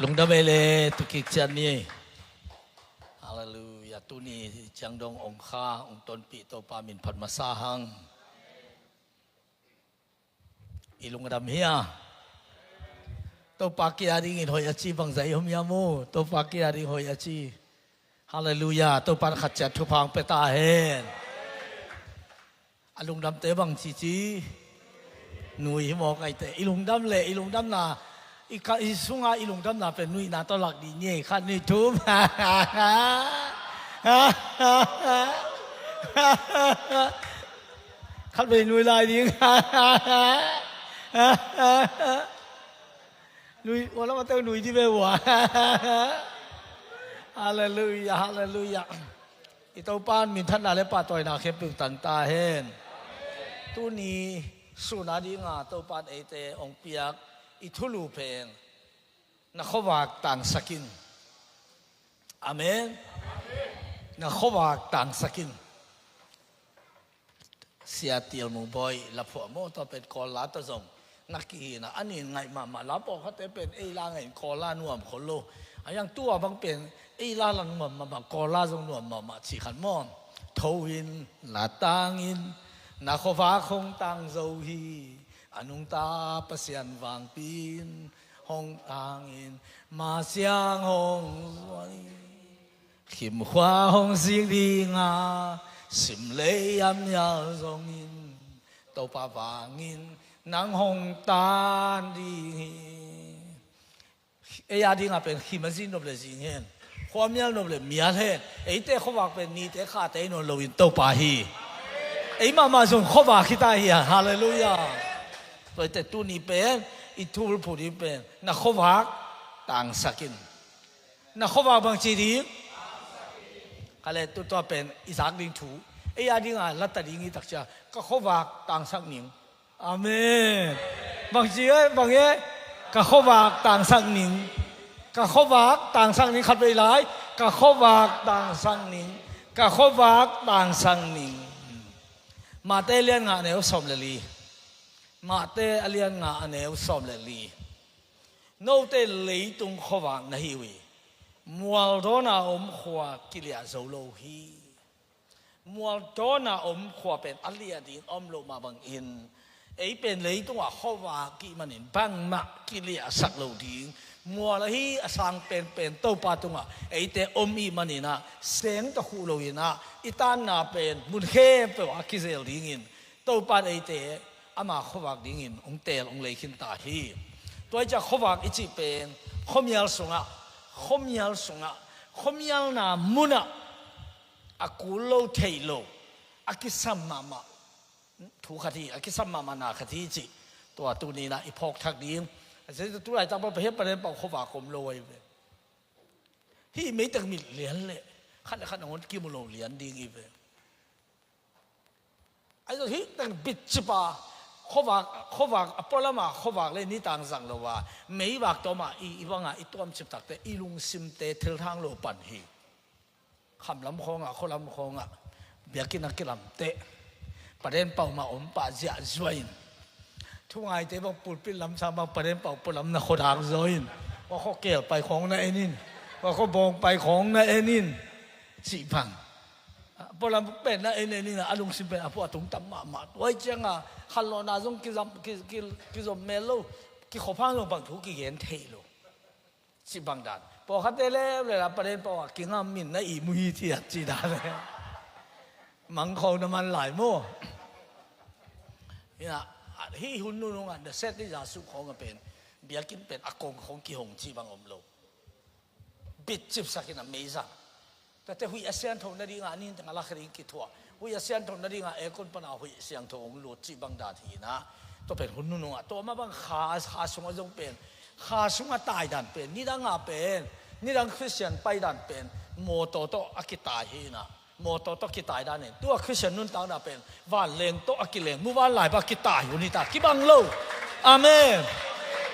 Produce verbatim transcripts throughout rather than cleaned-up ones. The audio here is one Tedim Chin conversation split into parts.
Lungdam ei le, tu kik ciat ni. Halleluia. Tuni ciang dong ong kha, ong tonpih Topa min phat masa hang. I lungdam hia? Topa kia dingin hoih a ci bangzah i om hia mu? Topa kia ding hoih a ci. Halleluia. Topa na khat ciat thupha ong pia ta hen. A lungdamte bang cici. Nui hi mawk aite. I lungdam le, i lungdamna. I ka, i sunga i lungdamna pen nuihna tawh lak dih ni ei khat ni thum. Khat vei nui lai ding. Nui, ua lam a teu nui di ve ua. Halleluia, halleluia. I Topa in minthanna le pahtawina khempeuh tang ta hen. Tuni sun a dinga Topa in eite ong piak i thulu pen na khuavak tangsak in. Amen. Na khuavak tangsak in. Sia Tial Mung Bawi laphuah maw, tua pen Kawl la tawh zong na kihina, a nin ngaih mahmah la, pawlkhatte pen ei la ngaih in Kawl la nuam khol lo. A yang tua bang pen ei la la nuam mahmah, Kawl la zong nuam mahmah cih khat maw. Tho in, la tang in, na khuavak hong tang zo hi. A nungta Pasian vangpi in hong tang in, ma siang hong zuan in. Khimkhua hong zik dinga, sim lei a mial zongin, Topa vangin nang hong tan ding hi. Ei a dinga pen khim a zik nop le zik hen, khua mial nop le mial hen. Eite khuavak pen nite khate i nawn loin Topa hi. Ei mahmah zong khuavak hi ta hi a. Halleluia. Tua eite tuni pen i thulphu ding pen na khuavak tangsak in. Na khuavak bangci ding? Kale tu tua pen i zak ding thu. Ei a dinga la ta ding i takcia, ka khuavak tangsak ning. Amen. Bangci e, bang e? Ka khuavak tangsak ning. Ka khuavak tangsak ning, khat vei lai. Ka khuavak tangsak ning. Ka khuavak tangsak ning. Mate lian nga a neu sawm le li. Mate a lian nga a neu sawm le li. Note leitung khuavak na hi uh hi. Mual dawna om khua kiliah zo lo hi. Mual dawna om khua pen a liah ding om loh mah bangin, ei pen leitungah khuavak ih manin bangmah kiliahsak lo ding. Mual ahi a sang penpen Topa tungah eite om ih maninah seng tawh khuh loinah i tanna pen mun khempeuh a kizel dingin Topa in eite ama khuavak dingin hong teel hong lei khin ta hi. Tua i ciah khuavak i cih pen khuamial sungah, khuamial sungah, khuamialna munah a kul lo theih lo, a kisam mahmah thu khat hi, a kisam mahmah na khat hi cih tua tuninah i phawk thak ding. A cia tu laitak pa hiah Parianpauh khuavak om lo ahi ve. Hih meitak mit lian leh khat le khat nangawn kimu lo lian ding hi ve. Ahi zong hih teng bitcip a khuavak, khuavak a pualama khuavak le nitang zang lo a meivak tawmah i, i banga i tuamcip takte i lungsimte thilthang lo pan hi. Khamlam khawngah, khualam khawngah biakinn a kilamteh, Parianpauh mah om pah ziahzuah in, thungaite bang pulpit lamsang bang Parianpauh pualam na khuadang zaw in, wa khuakeel pai khawng na en in, wa khuabawng pai khawng na en in, cih bang. Pualam pen na en en in a lungsim pen a puah tungtam mahmah. Tua ih cianga khanlawhna zong kizom, ki, ki, kizom mel lo, kikhuaphang zong bang thu kigen theih lo. Cih bang dan. Pawlkhatte leuleu la Parianpauh ah kingam in na ihmu hi thiat cih dan. Mangkho na man lai maw? Hih hun nunungah na set ni za suk khawngah pen biakinn pen a kong khawng kihong cih bang om lo. Bitcipsak in a meizang. Tate huih a siangtho nadingah a ninteng a lakha ding kithuah. Huih a siangtho nadingah aircon pana huih siangtho hong lut cih bang dan hinah. Tua pen hun nunungah tua mah bang kha, kha sungah zong pen, kha sungah taidan pen, nidangah pen, nidang Khristian paidan pen mawtaw tawh a kitai hinah. Mawtaw tawh kitai dan in tua Khristian nuntakna pen vanleng tawh a kileng, muvanlai bang a kitai hun hita kibang lo. Amen.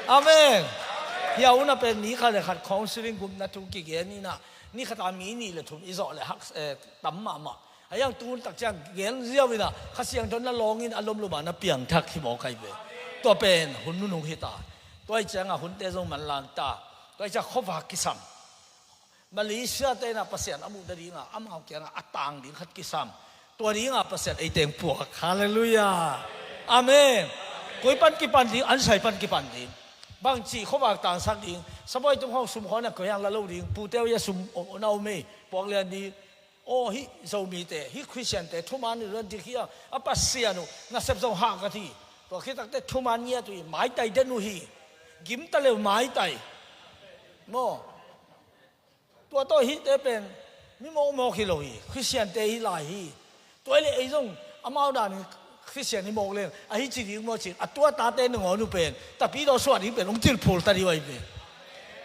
Amen. Hia hunah pen mi khat le khat counseling gupna thu kigen inah, ni khata mi nih le thum i zawh le hak, eh, tam mahmah. A yang tuhun tak ciang gen ziau inah Kha Siangtho na lawng in a lomlomah na piangthak hi mawk ahi ve. Tua pen hun nunung hita. Tua ih ciangah hunte zong manlang ta. Tua hi ciah khuavak kisam. Malaysia te in ah Pasian a muh nadingah amau kiangah a tang ding khat kisam. Tua dingah Pasian ei teng puak. Halleluiah. Amen. Koi pan kipan ding, an sai pan kipan ding. Bangci khuavak tangsak ding. Sabuai tung hong sum khawng na koi hang la lo ding. Pute uh a sum na om ei. Puak lian ding. Aw, hih Zomite, hih Khristiante thuman uh dik hi a, a Pasian uh nasep zong hah ka ti. Tua khit takte thuman ngiat uh hi, maitai den uh hi. Gimta leu maitai. Maw. Tua tawh hihte pen mi mawkmawk hi lo hi, Khristiante hi lai hi. Tua hi leh ei zong amau danin Khristian hi mawk leng ahi ci ding maw cin, a tua tate nangawn uh pen tapidaw suah ding pen hong cilphul ta ding uh ahi pen.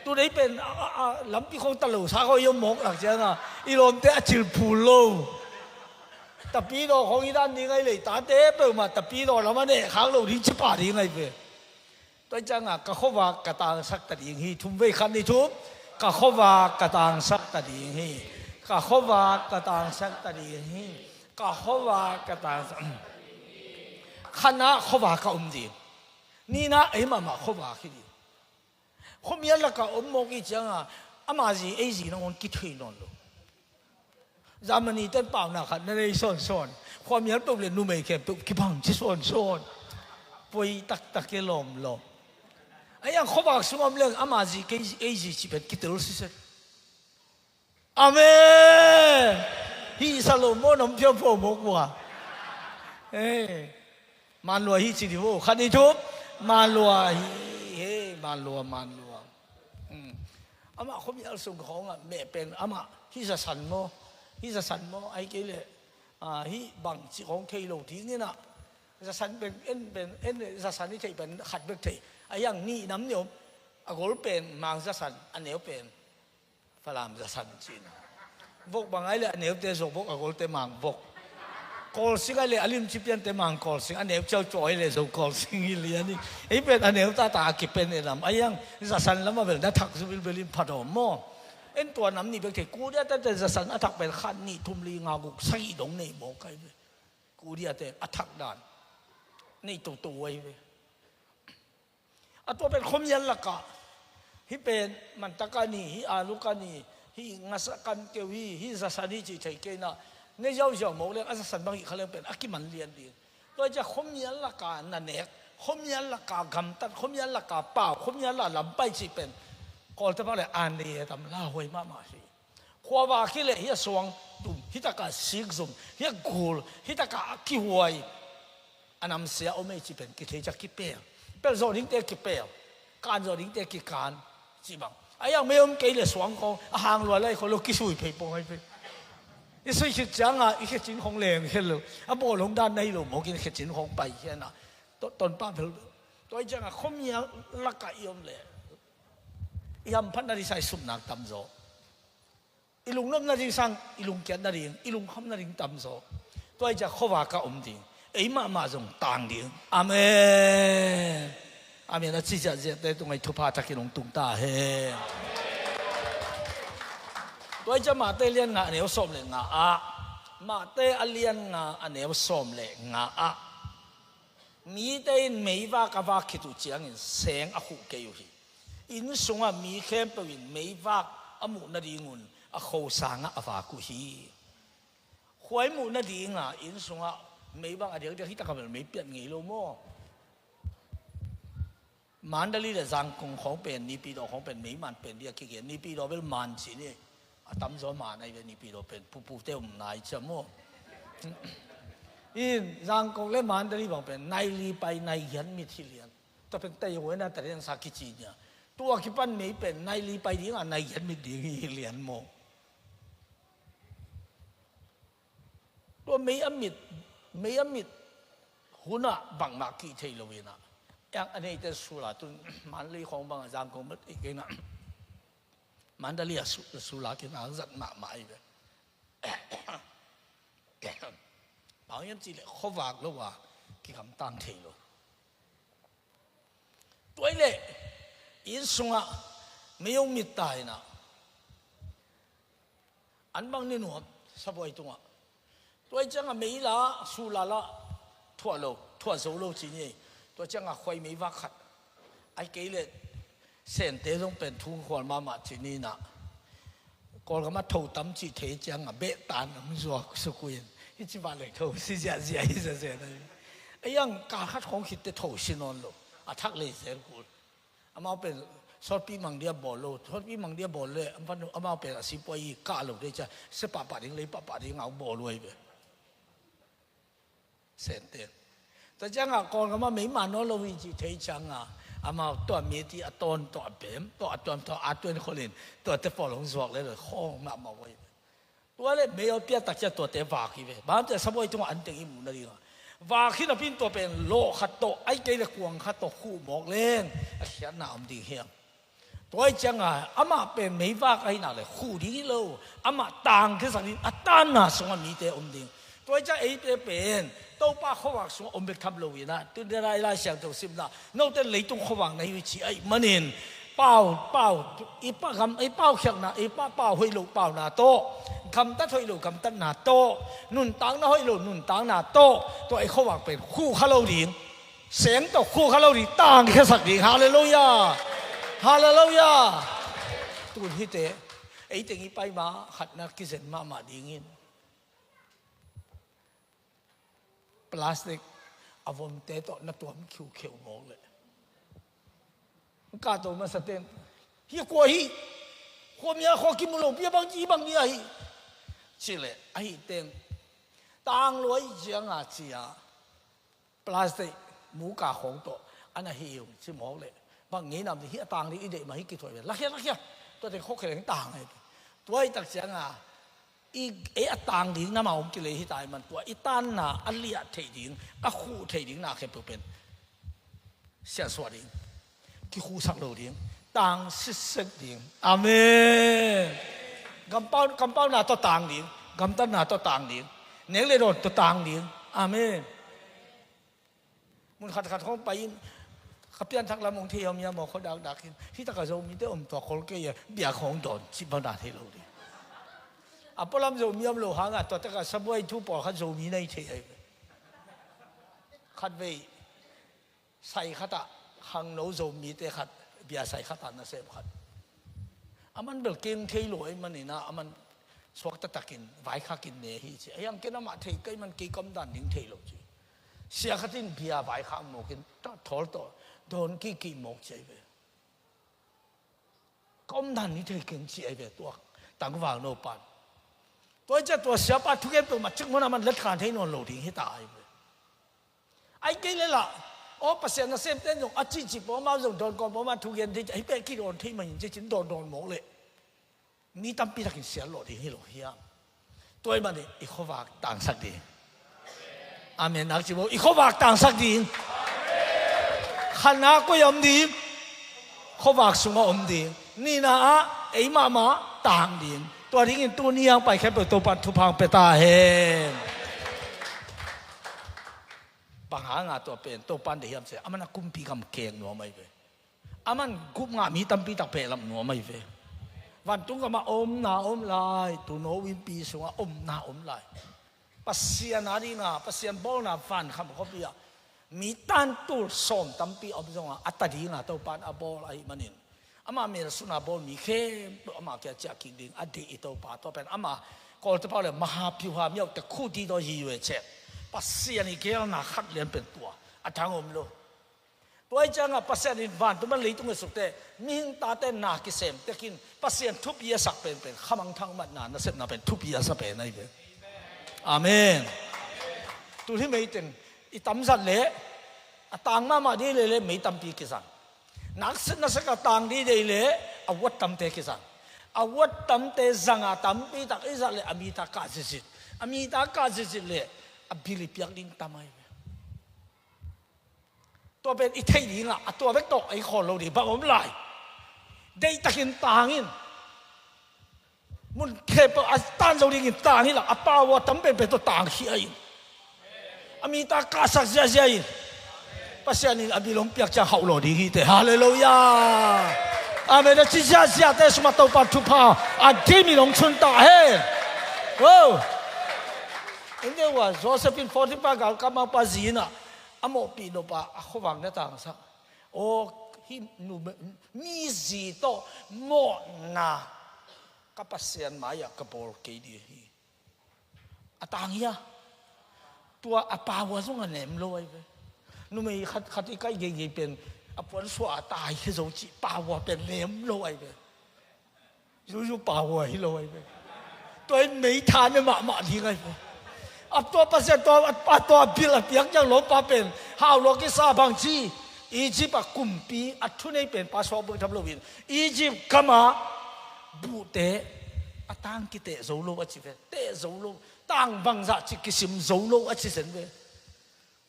Tunei pen a, a, a, lampi khawng ta lo sa khawng i om mawk lak ciangah i lawmte a cilphul lo. Tapidaw khawng i dan ding ahi leh tate peuhmah tapidaw lam a neh khak lo ding ci pah ding ahi pen. Tua hi ciangah ka khuavak ka tangsak ta ding hi, thum vei, khat nih thum. Ka khuavak ka tangsak ta ding hi. Ka khuavak ka tangsak ta ding hi. Ka khuavak ka tangsak. Khatna khuavak ka om ding. Nihna ei mahmah khuavak hi ding. Khuamial lakah om mawk i ciangah ama zi ei zi nangawn kithei nawn lo. Germany ten paunak khat na nei sawnsawn. Khuamial peuh le numei khempeuh kibang ci sawnsawn. Poi taktak e lawmlawm. Ahi hang khuavak sungah om leng ama zi kei zi ei zi ci pen kitel sisek. Amen. Hih sa lo maw, na om phiauphiau mawk uh a. Ei. Manlua hi ci dih vo, khat nih thum. Manlua hi, he, manlua, manlua. Hmm. Amah khuamial sung khawngah meh pen amah hih zasan maw, hih zasan maw, ahi kei leh, ah, hih bangci khawng thei lo ding inah. Zasan pen, en pen, en zasan i theih pen khat bek thei. Ahi hang nih nam nih om, a gol pen Mang zasan, a neu pen Falam zasan cihna. Vok bang ai le a neute Zo vok, a golte Mang vok. Kawlsing ai le a limci piante Mang Kawlsing, a neu ciaucaw ai le Zo Kawlsing hi lian hi. Ei pen a neu tata a kipen e lam. Ahi hang zasan lamah bel na thak zu bilbel in pha dawm maw. En tua nam nih bek thei, kudia tete zasan a thak pen khat nih thum li nga guk sagih dong nei mawk ai ve. Kudia te a thak dan. Nei toto ai ve. A tua pen khuamial lakah hih pen mantak a ni, hih aluk a ni, hih ngasa kan keu hi, hih zasan hi cih thei kei inah, ne ziauziau mawk leng a zasan bang hih kha leng pen a kiman lian ding. Tua hi ciah khuamial lakah na nek, khuamial lakah gamtat, khuamial lakah pau, khuamial lakah lampai cih pen Kawlte bang le an le tam lauhuai mahmah hi. Khuavak hi leh hih a suang tum, hih takah sikzum, hih a gul, hih takah a kihuai. A namsia om ei cih pen kithei ciah kipel. Pel zawh dingte kipel. Kan zawh dingte kikan. Cih bang. Ahi hang mei om kei le suang khawng a hang lua lai khawng lo kisui phei pong ahi pei. I sui khit ciangah i khecin khawng leng khel lo. A bawl hong dan na hi lo mawkin khecin khawng pai hianah. Tonpa bel. Tua hi ciangah khuamial lakah i om leh i hamphatna ding sang i supnak tamzaw. I lungnopna ding sang i lungkiatna ding, i lungkhamna ding tamzaw. Tua hi ciah khuavak a om ding, ei mahmah zong tang ding. Amen. Amen. A ci ziahziahte tungah i thupha thakin hong tung ta hen. Tua hi ciah Mate lian nga a neu sawm le nga ah, Mate a lian nga a neu sawm le nga ah, mite in meivak a vak khit uh ciangin seng a khuh kei uh hi. Inn sungah mi khempeuh in meivak a muh nadingun a khosangah a vak uh hi. Khuai muh nadinga inn sungah meivak a diakdiak hi takah bel mei piat ngei lo maw? Mandali le Zangkong khawng pen, Naypyidaw khawng pen meiman pen dia kigen. Naypyidaw bel man ci ni. A tamzaw man ahi ve Naypyidaw pen. Pupute um nai cia maw? In Zangkong le Mandali bang pen nai li pai nai giat mit hi lian. Tua pen tei huaina tarian sa kici nia. Tua kipan mei pen nai li pai dinga nai giat mit ding hi lian maw? Tua mei a mit, mei a mit hunah bangmah kih thei lo inah. Eng a neite sula tun Mandali khawng bangah Zangkong bel ei keinah. Mandali a su-, sula kinah zat mahmah ahi ve. Bang hiam cihleh khuavak lo a kigamtang thei lo. Tua hi leh inn sungah mei hong mit ta inah. An bang ni nuam sabuai tungah. Tua hi ciangah mei la, sula la, thuah lo, thuah zo lo ci ni. Tua ciangah khuai meivak khat. Ahi kei leh Sente zong pen thu khual mahmah ci ni nah. Kawlgam ah tho tam cih thei ciangah behtan hong zuak suk uh in, hih ci vah leng tho si ziahziah hi ziahziah na. A iang kal khat khawng khitte tho si nawn lo. A thak lei zel kul. Amau pen sawtpi mang dia bawl lo, sawtpi mang dia bawl le amau pen a sipuai i kah lo dei cia, sia pahpah ding, lei pahpah ding a bawl uh ahi ve. Sente. Tua ciangah Kawlgam ah meima nawn lo hi cih thei ciangah amau tua miti a tawn tua a pem tua a tuam tua a tuan kholin tua te pawl hong zuak le lo khawng mahmah uh ahi ve. Tua le mei a piatak cia tuate vak hi ve. Bang cia sabuai tungah an teng i muh nadingah vak hi napin tua pen lawh khat tawh ai kei le kuang khat tawh khuh mawk leng a khiatna om ding hiam? Tua i cianga amah pen meivak ahi nak le khuh ding hi lo. Amah tangkhiasak ding a tanna sungah mite om ding. Tua i ciang eite pen Topa khuavak sungah om bek tham lo inah tundela i Lai Siangtho simna note leitung khuavak na hi uh ci ahi manin pau pau i pa gam i pau khiakna i pa pau hoih lo pauna tawh gamtat hoih lo gamtatna tawh nuntakna hoih lo nuntakna tawh tua i khuavak pen khuh kha lo ding. Seng tawh khuh kha lo ding tangkhiasak ding. Halleluiah. Halleluiah. Tun hite ei teng i paima khatna kizen mahmah dingin plastic a vomte tawh na tuam khiukheu mawk leh kahto masa ten hi kua hi. Khuamia khua kimu lo bia bang ci bang nia hi. Cileh ahi teng tangluai cianga cia plastic muka khawng tawh a na hi uh ci mawk leh bang ngei nam hi a tang ding i deih mah hi kithuai ve. Lakhia lakhia tuate khawkhia leng tang ahi. Tua i tak cianga i ei a tang ding nama om kilei hi tai man tua i tanna a liah theih ding a khuh theih ding na khempeuh pen siahsuah ding kikhuhsak lo ding tang sitset ding. Amen. Kampau kampauna tawh tang ding gamtatna tawh tang ding nek le dawn tawh tang ding. Amen. Mun khatkhat khawng pai in ka pianthak lam hong thei hawm ia maw khuadakdak in hi taka Zomite om tua khol kei ia bia khawng dawn cih bang dah thei lo ding. A pualam Zomi om lo hangah tua taka sabuai thu pawlkhat Zomi nei thei ahi ve. Khatvei sai khatah khangno Zomite khat bia sai khatah nasem khat a man bel keng thei lo ahi maninah a man suakta takin vaikhakin ne hi ci a hiang ken amah thei kei man kei ka omdan ding thei lo ci. Sia khatin bia vaikhak mawkin thawl tawh dawn kikih mawk ci ahi ve. Ka omdan ni thei keng ci ahi ve tua tangval no pan. Tua i cia tua siapa thugen peuhmah cikmawna man letkhan thei nawn lo ding hi ta ahi ve. Ai kei le lah aw Pasian nasemten zong a cihcih pawh amau zong dawn kawm pawh amah thugen thei cia hi peh kidawn thei mah in cia cin dawndawn mawk leh mi tampi takin sial lawh ding hi lo hiam? Tua i manin i khuavak tangsak ding. Amen nak ci bo i khuavak tangsak ding. Khatna koi a om ding? Khuavak sungah om ding. Nihna ah ei mahmah tang ding. Tua dingin tuni ang pai khempeuh Topan thupha ang pia ta hen. Bang hanga tua pen Topan deih hiam cia a man a kumpi gam keng nuam ahi ve. A man gup ngah mi tampi tak pehlam nuam ahi ve. Vantung gamah omna om lai tuno innpi sungah omna om lai. Pasian a dina Pasian bawlna vankham khuapi ah mi tantul sawm tampi om zonga a ta dinga Topan a bawl ahi manin ama melsuna bawl mi khempeuh ama kia ciah kik ding a deih i Topa tua pen ama kawlte pau le maha piuha miauhte khuti daw hi ve ceh. Pasian i gelna khat lian pen tua a thang om lo. Tua i ciangah Pasian in vantung man leitung a sukte mihing tate na kisem tekin Pasian thupi a sak penpen khamang thangmatna nasepna pen thupi a sa pen ahi ve. Amen. Tun hi meiteng i tamzat leh a tang mahmah dei leh leh mei tampi kizang. Nakset nasek a tang dei dei leh a wat tamte kizang. A wat tamte zanga tampi tak i zat leh a mita kah zitzit a mita kah zitzit leh a bil i piak ding tam ahi ve. Tua pen i theih dingah a tua bek tawh ei khawl lo ding bang om lai. Deihtakin tangin mun khempeuh a tan zo dingin tang hi lah a pau a tam penpen tawh tang hi ahin a mita kahsak ziahziah in Pasian in a bil hong piak ciang hauh law ding hi te. Halleluiah. Amen a ci ziahziahte sumah Topa thupha a dim in hong chun ta hen. Inde uh a Joseph in Potiphar galkap mangpa zi inah a mawhpih nop ah a khuavak na tangsak. Aw Hih nu, mi zi tawh mawhna ka Pasian mai-ah ka bawl kei ding hi. A tang hia? Tua a power zong a nem lo ahi ve. Numei khat, khat i kai geigei pen a puan suah a tai hi zo cih power pen nem lo ahi ve. Zuzu power hi lo ahi ve. Tua in meitha ne mahmah ding ahi ve. A tua Pasian tua, a tua bil a piak ciang lawmpa pen hau lua kisa bang ci. Egypt a kumpi a thunei pen pa suak bek tham loin Egypt gam ah buhte a tang kiteh zo lo a ci ve. Teh zo lo, tang bangzah ci kisim zo lo a ci zen ve.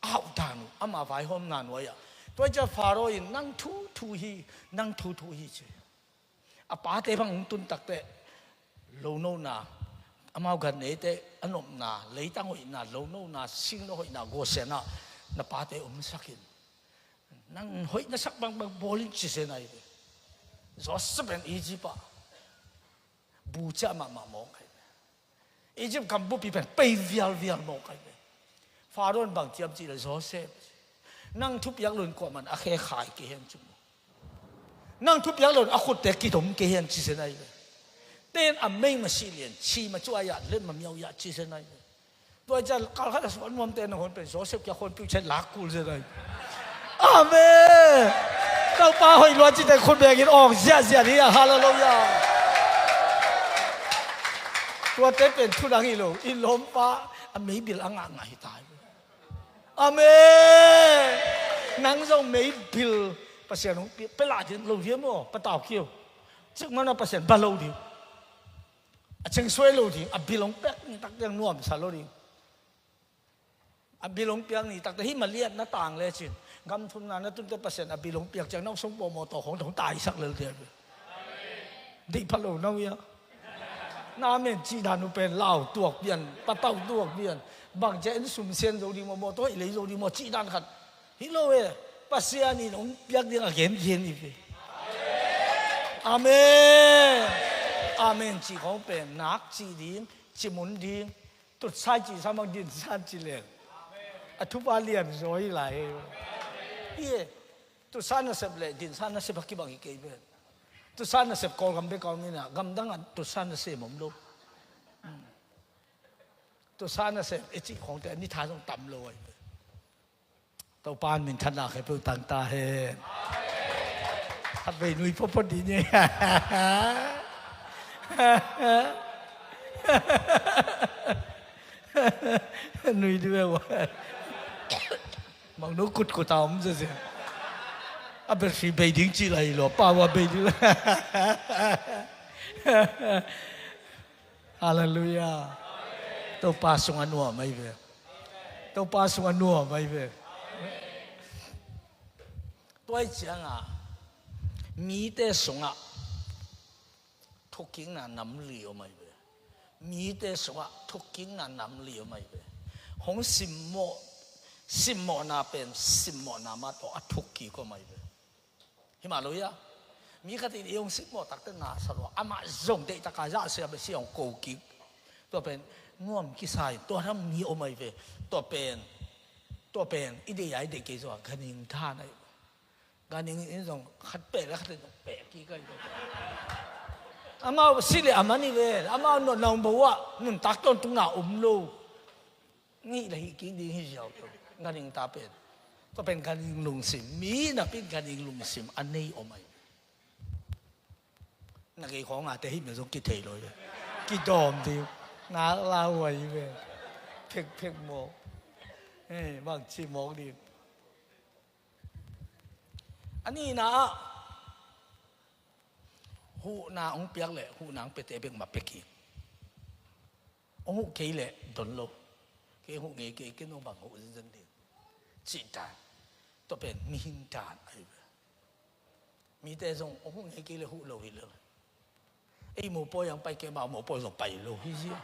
A hauh dan uh, ama vaihawmna nuai-ah. Tua ciang Pharaoh in nang thu thu hi, nang thu thu hi ci. A pate bang hong tun takteh lonona, amau gan neite a nopna, leitang hoihna, lonona, singno hoihna, Goshen ah na pate omsak in. Nang hoih na sak bangbang bawl in ci zen ahi ve. Joseph in Egypt ah bu ciah mahmah mawk ahi ve. Egypt gam bupi pen pei vialvial mawk ahi ve. Pharaoh in bang ciam cih le Joseph, nang thupiak loin kuaman a khe khai kei hen ci mu. Nang thupiak loin a khutte kidom kei hen ci zen ahi ve. Ten a mei ma sih lian ci ma cu a yah let ma miau yah ci zen ahi ve. Tua ciang kal khat a suan nuamte na hon pen Joseph kia khonpiu chet lak kul zen ahi. Amen. Topa hoih lua cite khut bengin awng ziahziah ni a, halleluiah. Tuate pen thudang hi lo, i lawmpa a meibil a ngahngah hi ta hi. Amen. Nang zong meibil Pasian hong pia, pia lah ding lo hiam aw, patau kio. Cikmana Pasian ba lo ding. A chengsuai lo ding, a bil hong piak ni takte nuamsa lo ding. A bil hong piak ni takte hih maliat na tang lecin gam thumna na tunte Pasian a bil hong piak ciang na hong song pawh mawtaw khong hong taisak lel ding. Deih pha lo na uh ia. Na men cih dan uh pen lau tuak pian, patau tuak pian. Bang cia en sum sian zo ding maw, mawtaw hoih lei zo ding maw cih dan khat hi lo e. Pasian in hong piak ding a gengen hi ve. Amen. Amen cih khong pen nak cih ding, cimun ding, tutsai cih sa mang dinsan cih leng a thupha lian zaw hi lai. Hi e, tutsa nasep le dinsa nasep a kibang hi kei pen. Tutsa nasep Kawlgam bek a om ina, gamdang ah tutsa nasep om lo. Tutsa nasep e cih khongte a ni tha zong tam lo ahi pen. Topa in minthanna khempeuh tang ta hen. Khatvei nui photphot dih ni. Nui dih ve ua. Mangno kutkut a om zia zia. A battery bei ding cih lai lo, power bei ding lai. Halleluiah. Topa sungah nuam ahi ve. Topa sungah nuam ahi ve. Tua hi ciangah mite sungah thukkikna namli om ahi ve. Mite sungah thukkikna namli om ahi ve. Hong simmawh, simmawhna pen simmawhna mah tawh a thukkik om ahi ve. Hi mah lo hia? Mi khat in ei hong simmawh takte na sa lua, amah zong deihtakin zahsia bia si hong ko kik. Tua pen nuam kisa in tua lam mi om ahi ve. Tua pen, tua pen i deih a i deih kei zong a ganhing dan ahi ve. Ganhing in zong khat peh le khat in zong peh kik ahi ve. Amau si le a man hi ve. Amau nawnnaung bo ah nuntak tawntungna om lo. Ngih le hih kik ding hi ziau tawh ganhing ta pen. Tua pen ganhing lungsim, mi napi in ganhing lungsim a nei om ahi. Na kei khawng a te hih mah zong kithei lo hi. Kidawm ding. Ngak lau ahi ve. Phekphek mawk. Hei, bangci mawk ding. A nihna ah huhna hong piak le huhna hong piate bek mah pia kik. Hong huh kei leh don lo. Kei hong huh ngei kei, kei nong bang huh zenzen ding. Cih dan. Tua pen mihing dan ahi ve. Mite zong hong huh ngei kei leh huh lo hi lo. Ei mopawi ang pai kei, amau mopawi zong pai lo hi zia.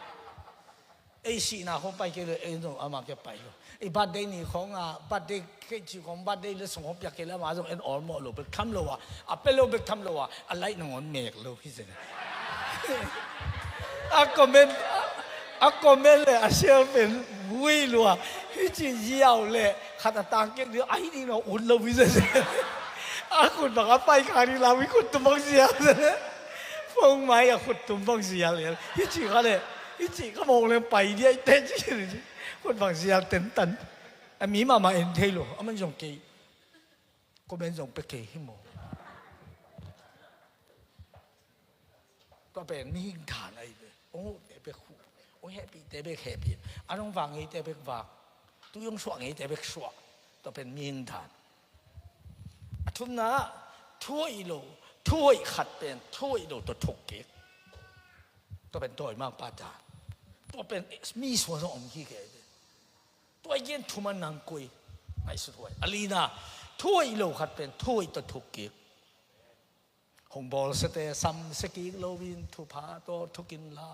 Ei sihna khong pai kei leh ei zong amah kia pai lo. Ei birthday ni khong a, birthday cake ci khong, birthday le song khong piak kei leh amah zong en awlmawh lo bek tham lo a, a pia lo bek tham lo a, a laih nangawn mek lo hi zia. A comment, a comment le a share pen vui lua. Hi ci ziau le khat a tang kek ding, ahi ding lo ut lo hi zia. A khut bang a pai kha ding lam, i khut tum bang zial. Phone mai a khut tum bang zial. Hi ci kha le, hi ci kha mawk leng pai dia i te ci. Khut bang zial tentan. A mi mahmah en thei lo, a man zong kei. Comment zong pe kei hi maw. Tua pen mihing dan ahi ve. Hong huhte bek huh, hong hehpihte bek hehpih, an hong vak ngeite bek vak, tui hong suah ngeite bek suah. Tua pen mihing dan. A thumna, thu hoih lo, thu hoih khat pen thu hoih lo tawh thuk kik. Tua pen dawimangpa dan. Tua pen mi suan zong om kik ahi ve. Tua i gen thum a nang koi ngaihsut huai. A lina, thu hoih lo khat pen thu hoih tawh thuk kik. Hong bawlsiate samsia kik loin thupha tawh thuk inla.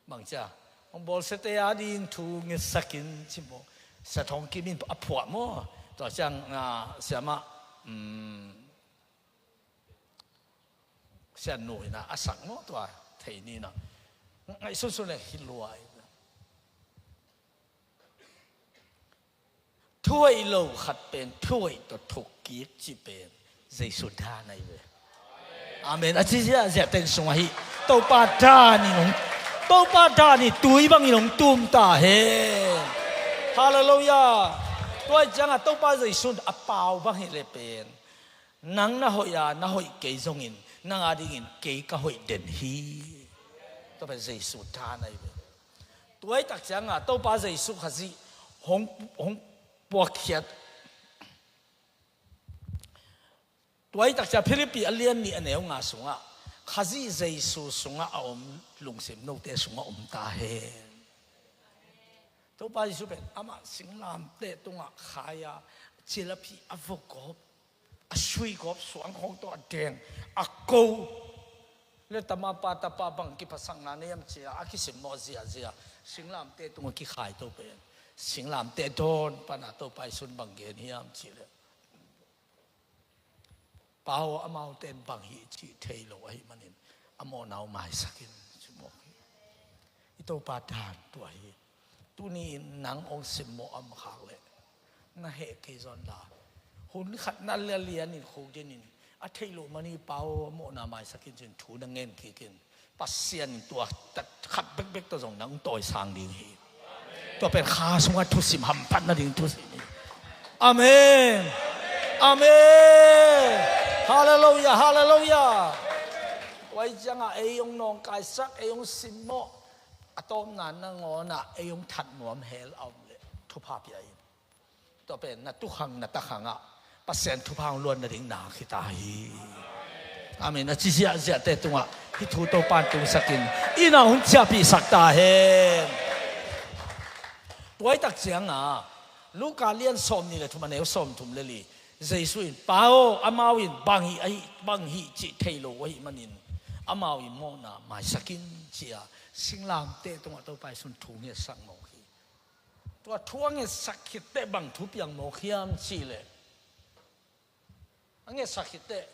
Bang cia, hong bawlsiate ading thu ngetsak in ci maw. Sia Thawng Kim in a phuah maw. Tua ciang, ah, siamah, um, Sia Nu in a sak maw tua thei ni na. Ngaihsunsun le hi luai. Thu hoih lo khat pen thu hoih tawh thuk kik ci pen Jesu dan ahi ve. Amen. A ci ziahziah ten sung ahi. Topa dan in hong, Topa dan in tui bangin hong tum ta hen. Halleluiah. Tua ciangah Topa Jesu in a pau bang hi le pen, nang na hoih a, na hoih kei zongin nang adingin kei ka hoih den hi. Tua pen Jesu dan ahi ve. Tua i tak ciangah Topa Jesu Khazih hong, hong puakkhiat. Tua i tak ciang Philippi a lian nih a neu nga sungah Khazih Jesu sungah a om lungsim note sungah om ta hen. Topa Jesu pen amah singlamteh tungah khai a, cilaphi a vokop, a suigawp suang khawng tawh a deng, a ko. Le tamapa tapa bang kiphasakna nei am cia a kisimmawh ziahziah singlamteh tungah kikhai to pen singlamteh dawn pana Topa Jesu in bang gen hiam cih leh, Pa aw, amaute in bang hih cih thei lo ahih manin a mawhna uh maisak in ci mawk hi. I Topa dan tua hi. Tuni in nang hong simmawh a om khak leh na heh kei zaw inla, hun khat na lialian in khukdin in, a theih loh man hi Pa aw, a mawhna maisak in ci-in thu na ngen kik in, Pasian in tua khat bekbek tawh zong nang tawisang ding hi. Tua pen kha sungah thusim hamphat nading thusim hi. Amen. Amen. Halleluiah, halleluiah. Tua hi ciangah ei hong nawngkaisak, ei hong simmawh, a tawpna nangawnah ei hong that nuam hell a om leh thupha pia in. Tua pen na tukhang na takhangah Pasian thupha hong luan nading nak hi ta hi. Amen. A ci ziahziahte tungah hih thu Topa in tungsakin inn ah hong ciahpihsak ta hen. Tua i tak ciangah Luka lian sawm nih le thum a neu sawm thum le li, Jesu in, Pa aw, amau in bang hih, ahi, bang hih cih thei lo ahih manin amau in mawhna maisak in, ci-a singlamteh tungah Topa Jesu in thu ngetsak mawk hi. Tua thu a ngetsak khit teh bang thu piang mawk hiam cih leh, a ngetsak khit teh,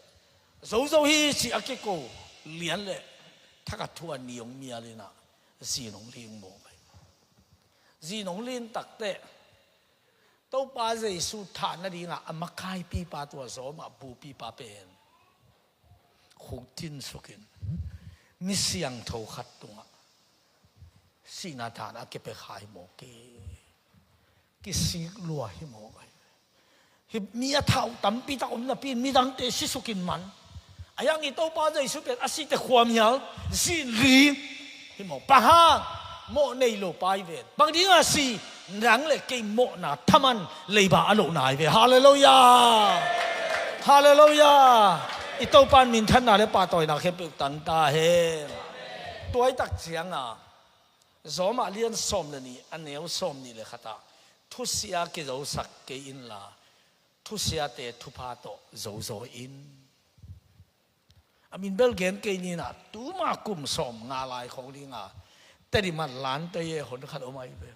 zozo hi cih a kiko lian leh thakhat thu a ni hong mial in ah zin hong ling mawk hi. Zin hong lin tak teh Topa Jesu thah nadingah a makaipipa, tua Rome ah bupipa pen khukdin sukin mi siangtho khat tungah sihna daan a kipia kha hi mawk hi. Kisik lua hi mawk hi. Hih mi a thau tampi tak om napi in midangte si sukin man, a hiang i Topa Jesu pen a sihte khuamial, zin ling hi mawk. Bang hang? Mawh nei lo pa hi ven. Bang dingah si? Nang le kei mawhna thaman leiba a lohna hi ve. Halleluiah. Halleluiah. I Topa in minthanna le pahtawina khempeuh tang ta hen. Tua i tak ciangah Rome lian sawm le nih a neu sawm nih le khatah, thusia kizosak kei inla thusiate thupha tawh zozo in. A min bel gen kei ni in ah, tuma kum sawm nga lai khawng dinga Tedim ah Lante Ye hon khat om ahi ve.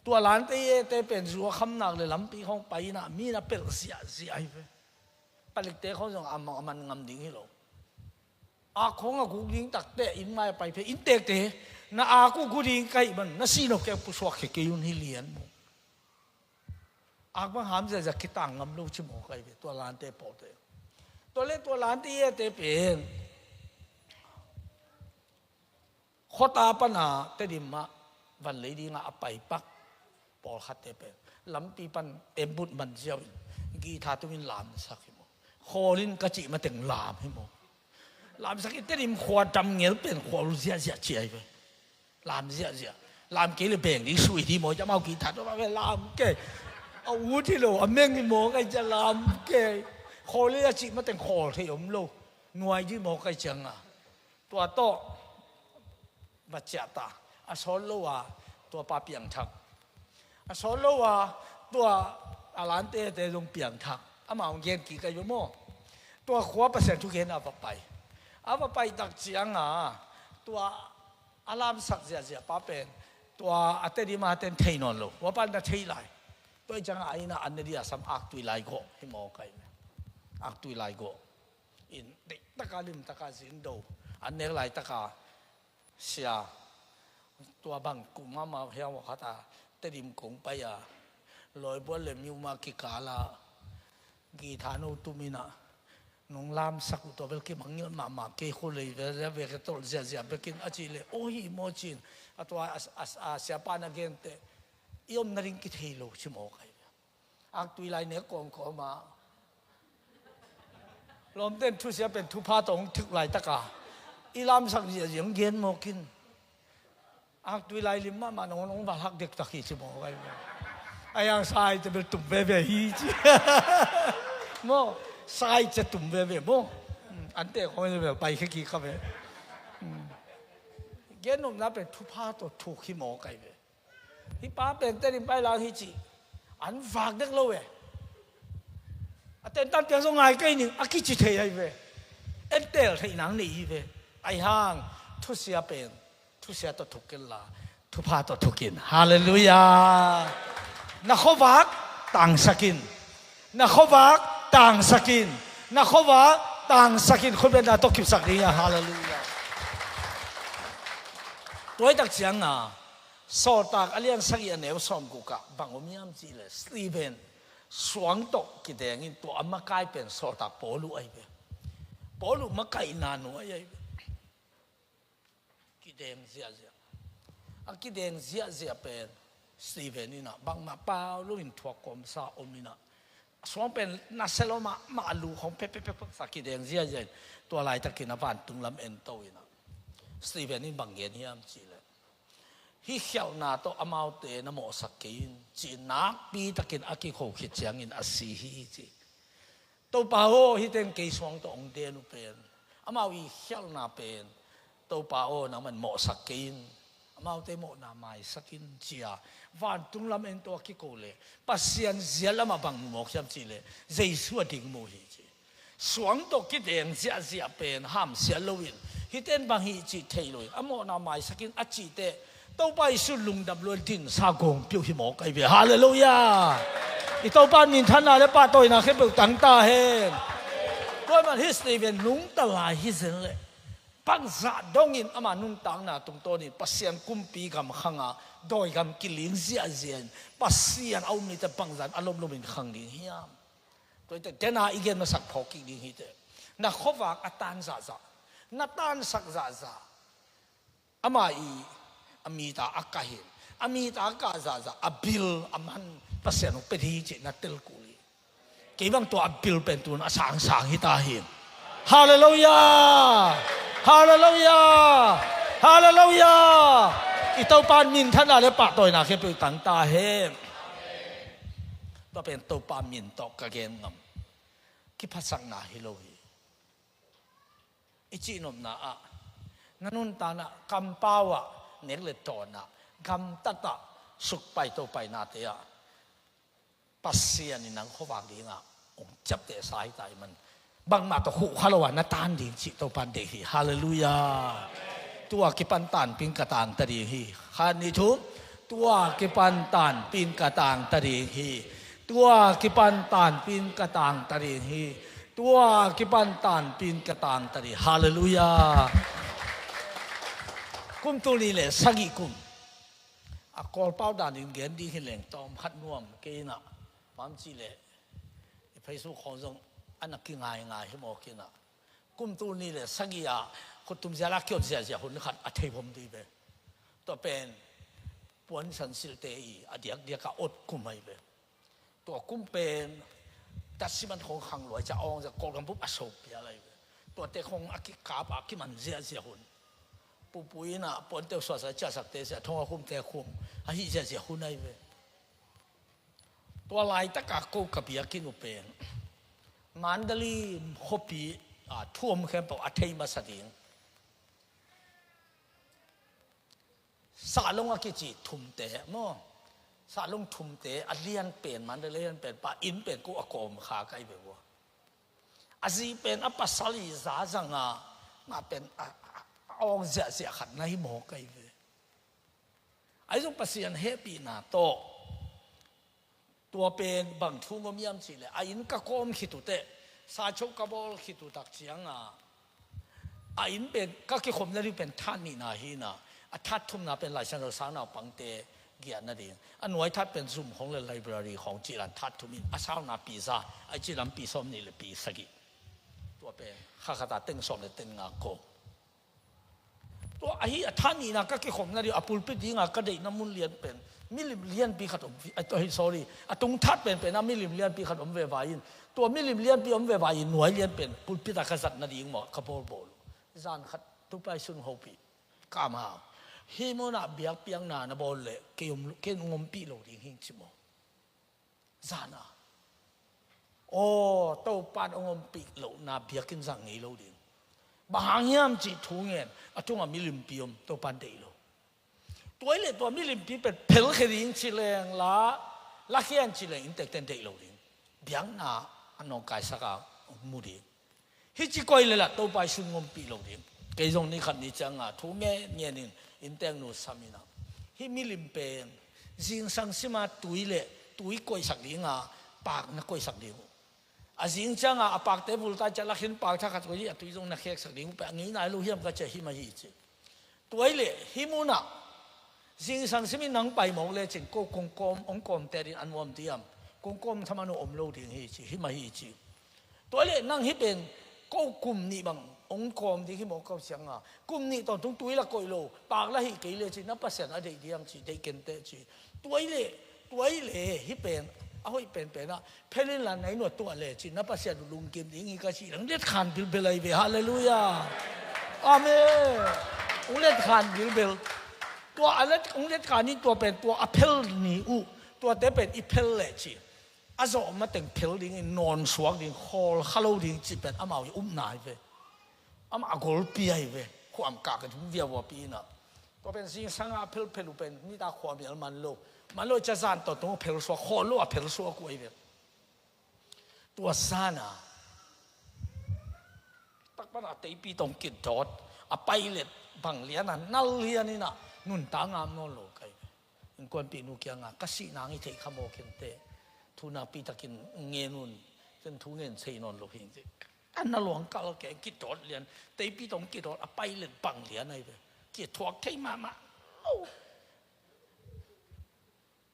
Tua Lante Ye te pen zu a kham nak le lampi khawng pai in ah mi na pelh ziahziah ahi ve. Palikte khawng zong a man, a man ngam ding hi lo. Ak khawng a guk ding tak teh inn mai a pai phei, inntekte, na ak uh gu ding ka hih man, na sih nop kei pusuak khia kei un hi lian maw. Ak bang ham ziahziah kitang ngam lo ci mawk ahi ve, tua lante pawlte. Tua le tua lante iate pen khuata pana Tedim ah van lei dingah a paipak pawlkhatte pen lampi pan embut man ziau in guitar tungin lamsak hi maw. Khawl in ka cih mateng lam hi maw. Lamsak in Tedim khua dam ngel pen khawl ziahziah ci ahi ve. Lam ziahziah. Lam kei le beng ding sui ding maw, amau guitar tua ve lam kei. A ut hi lo, a meng hi maw kai cia lam kei. Khawl le a cih mateng khawl thei om lo. Nuai ding maw kai cianga. Tua tawh va ciah ta. A sawt lo a tua pa piangthak. A sawt lo a tua a lantete zong piangthak. Amah hong gen kik ahi ve maw. Tua khua Pasian thugen a va pai. A va pai tak cianga tua a lamsak ziahziah pa pen tua a Tedim a ten thei nawn lo. Tua pa na thei lai. Tua i cianga a inn ah an ne dia sam aktui lai gawh hi maw kai. Aktui lai gawh. In deihtaka limtaka zindo an nek laitaka sia tua bang kum mahmah hiam aw khata Tedim kong pai a lawibual le miuma kikala guitar no tuminah nong lamsak uh tua bel kimangngilh mahmah kei khulei ve ve ke tolh ziahziah bekin a cih le aw hi maw cin a tua a siapa na gente i omna ding kithei lo ci maw kai ve. Aktui lai nek kawmkawm a lawmten thusia pen thupha tawh hong thuk laitaka i lamsak ziahziah hong gen mawkin aktui lai lim mahmah nong hong valhak dektak hi ci maw kai ve. A yang sai te bel tum veve hi ci maw. Sai ce tum veve maw. Ante kong bel pai kheki kha ve. Gen nopna pen thupha tawh thuk hi maw kai ve. Hih pa pen Tedim pai lang hi ci an vak dek lo e. A tentan piang zong ngai kei ning a kici thei ahi ve. En tel theih nang nei hi ve. Ahi hang thusia pen thusia tawh thuk kenla thupha tawh thukin. Halleluiah. Na khuavak tangsakin. Na khuavak tangsakin. Na khuavak tangsakin. Khutbetna tawh kipsak ding a. Halleluiah. Tuaitak cianga Sawltak a lian sagih a neu sawmguk ah bang om hiam cihleh Stephen suang tawh kidengin tua a makai pen sawltak Paulu ahi ve. Paulu makaihna nuai ahi ve. Kideng ziahziah. A kideng ziahziah pen Stephen inah bangmah pau loin thuak kawmsa om inah suang pen nasia lo mahmah a lu khong pekpekpekpek sa kideng ziahziah in tua laitakin a vantung lam ento inah Stephen in bang gen hiam cihleh hih khialhna tawh amaute na mawhsak kei in ci nakpitakin a kikho khit ciangin a si hi ci. Topa aw, hihte in kei suang tawh hong den uh pen amau i khialhna pen Topa aw nangman mawhsak kei in amaute mawhna maisak in cia vantung lam ento a kiko le Pasian zia lamah bang mu mawk hiam cihleh Jesu a ding mu hi ci. Suang tawh kideng ziahziah pen hamsiat loin hihte in bang hih cih thei loin a mawhna maisak in a cihte Topa Jesu lungdam luan dinsa gongpiuh hi mawk ahi ve. Halleluiah. I Topa minthanna le pahtawina khempeuh tangta hen. Tua man hih Stephen nungta lai hi zen leh bangzah dongin ama nuntakna tungtawnin Pasian kumpi gam khanga dawigam kiling ziahziah in Pasian a um nite bangzah in a lomlomin khang ding hiam? Tua hite dena i gen masak phawk kik ding hite. Na khuavak a tan zahzah, na tansak zahzah, ama i a mita a kahin a mita a kah zahzah a bil a man Pasian hong pia ding hi cih na tel kul hi. Kei bang tua a bil pen tun a sangsang hi ta hi. Halleluiah. Halleluiah. Halleluiah. I Topa minthanna le pahtawina khempeuh tang ta hen. Tua pen Topa min tawh ka gen ngam kiphasakna hi lo hi. I cihnopna ah na nuntakna kampau ah nek le tawn ah gamtat ah sukpai topainate ah Pasian in nang khuavak dingah hong ciaptehsa hi ta hi man bangmah tawh khuhkha lo ah na tan ding cih Topan deih hi. Halleluiah. Tua kipan tanpin ka tangta ding hi. Khat nih thum. Tua kipan tanpin ka tangta ding hi. Tua kipan tanpin ka tangta ding hi. Tua kipan tanpin ka tangta ding hi. Halleluiah. Kum tul nih le sagih kum a Kawlpau danin gen ding hi leng tawm khat nuam kei inah Bang ci leh, Facebook khawng zong a na kingaingai hi mawk inah. Kum tul nih le sagih ah khuttum zial a kiot ziahziah hun khat a thei bom dih ve. Tua pen puansan silhte i a diakdiak a ot kum ahi ve. Tua kum pen tatsiman khawng khang luai ciah awng ziah Kawlgam bup a so pial ahi ve. Tuate khawng a kikap a kiman ziahziah hun. Pupu inah puante uh suahsa ciahsakte ziah thong a khumte khum a hih ziahziah hun ahi ve. Tua laitaka ko ka biakinn uh pen Mandalay khuapi a thu om khempeuh a thei masa ding. Sahlong a kici thumte maw? Sahlong thumte a lian pen, Mandalay lian pen pa inn pen ko a kawm kha ka hi ve ua. A zi pen a pasal i za zanga mah pen a, a, a awng ziahziah khat na hi mawk ka hi ve. Ahi zong Pasian hehpihna tawh tua pen bang thu ngom hiam cihleh, a inn ka kawm khit uh teh, sa cho ka bawl khit uh tak cianga a inn pen ka kikhopna ding pen that nihna hi inah, a that thumna pen Laisiangtho sangnaupangte giahna ding, a nuai that pen zum khawng le library khawng cihlan that thum in a sauna pi za, a cihlam pi sawm nih le pi sagih. Tua pen kha khata teng sawm le teng nga ko. Tua ahi a that nihna ka kikhopna ding a pulpit dinga ka deihna mun lian pen milim lianpi khat om, ai, sorry, a tung that penpen a milim lianpi khat om ve vai in, tua milim lianpi om ve vai in nuai lian pen pulpit a ka zatna ding maw ka bawlbawl uh. Zan khat Topa i sun hopih ka amau hih munah biakpiakna na bawl leh kei om, kei ong ompih lo ding hing ci maw. Zana aw Topan ong ompih lohna biakinn zang ngei lo ding. Bang hang hiam cih thu ngen a tungah milimpi om Topan deih lo. Tua i leh tua milimpi pen phelkhia ding ci leng la, lakhian ci leng inntekten deih lo ding. Biakna a nawngkaisak a ong mu ding. Hih ci koi le lah Topa i sun ngompih lo ding. Kei zong ni khat ni cianga thu ngen ngen in inntek nu sam inah, hih milim pen zingsang sima tui le tui koihsak dinga pak na koihsak ding uh. A zing cianga a pakte vultai ciah lakhin pak thakhat koih dih a tui zong na kheksak ding uh pen a ngei nai lo hiam ka ciah him ahi ci. Tua i leh hih munah zingsang simin nang pai mawk lecin ko kong kawm, ong kawmte din a nuam diam? Kong kawm thaman uh om lo ding hi ci, him ahi ci. Tua i leh nang hih pen ko kum nih bang ong kawm ding hi mawk ko cianga kum nih tawntung tui la koih lo, pak la hih kei lecin na Pasian a deih diam ci, deih kenteh ci. Tua i leh, tua i leh hih pen a hoih penpenah phelin la nai nuat tuah lecin na Pasian uh lungkim ding hi ka ci lang letkhan bilbel ahi ve. Halleluiah. Amen. Ung letkhan bilbel. Tua a let, ung letkhan in tua pen tua a phel ni uh, tuate pen i phel leh ci. A zawh mateng phel dingin nawn suak ding, khawl kha lo ding cih pen amau i upna hi ve. Amah a golpi ahi ve. Khuam kah ka dum viauvapi inah tua pen zingsanga a phelphel uh pen nita khuamial man lo, man lo i ca zan tawh tung a phel suak, khawl lo a phel suak uh ahi ve. Tua zana takpana teipi tawng kitdawt a pailet bang liana nal lian inah nuntak ngam nawn lo ka hi ve. Innkuanpih nu kianga ka sih nang i theih kha maw kente, thu nakpi takin ngen un, ken thu ngen sei nawn lo hi. An na luang kal ke kitdawt lian, teipi tawng kitdawt a pailet bang lian ahi ve. Kithuak thei mahmah lo.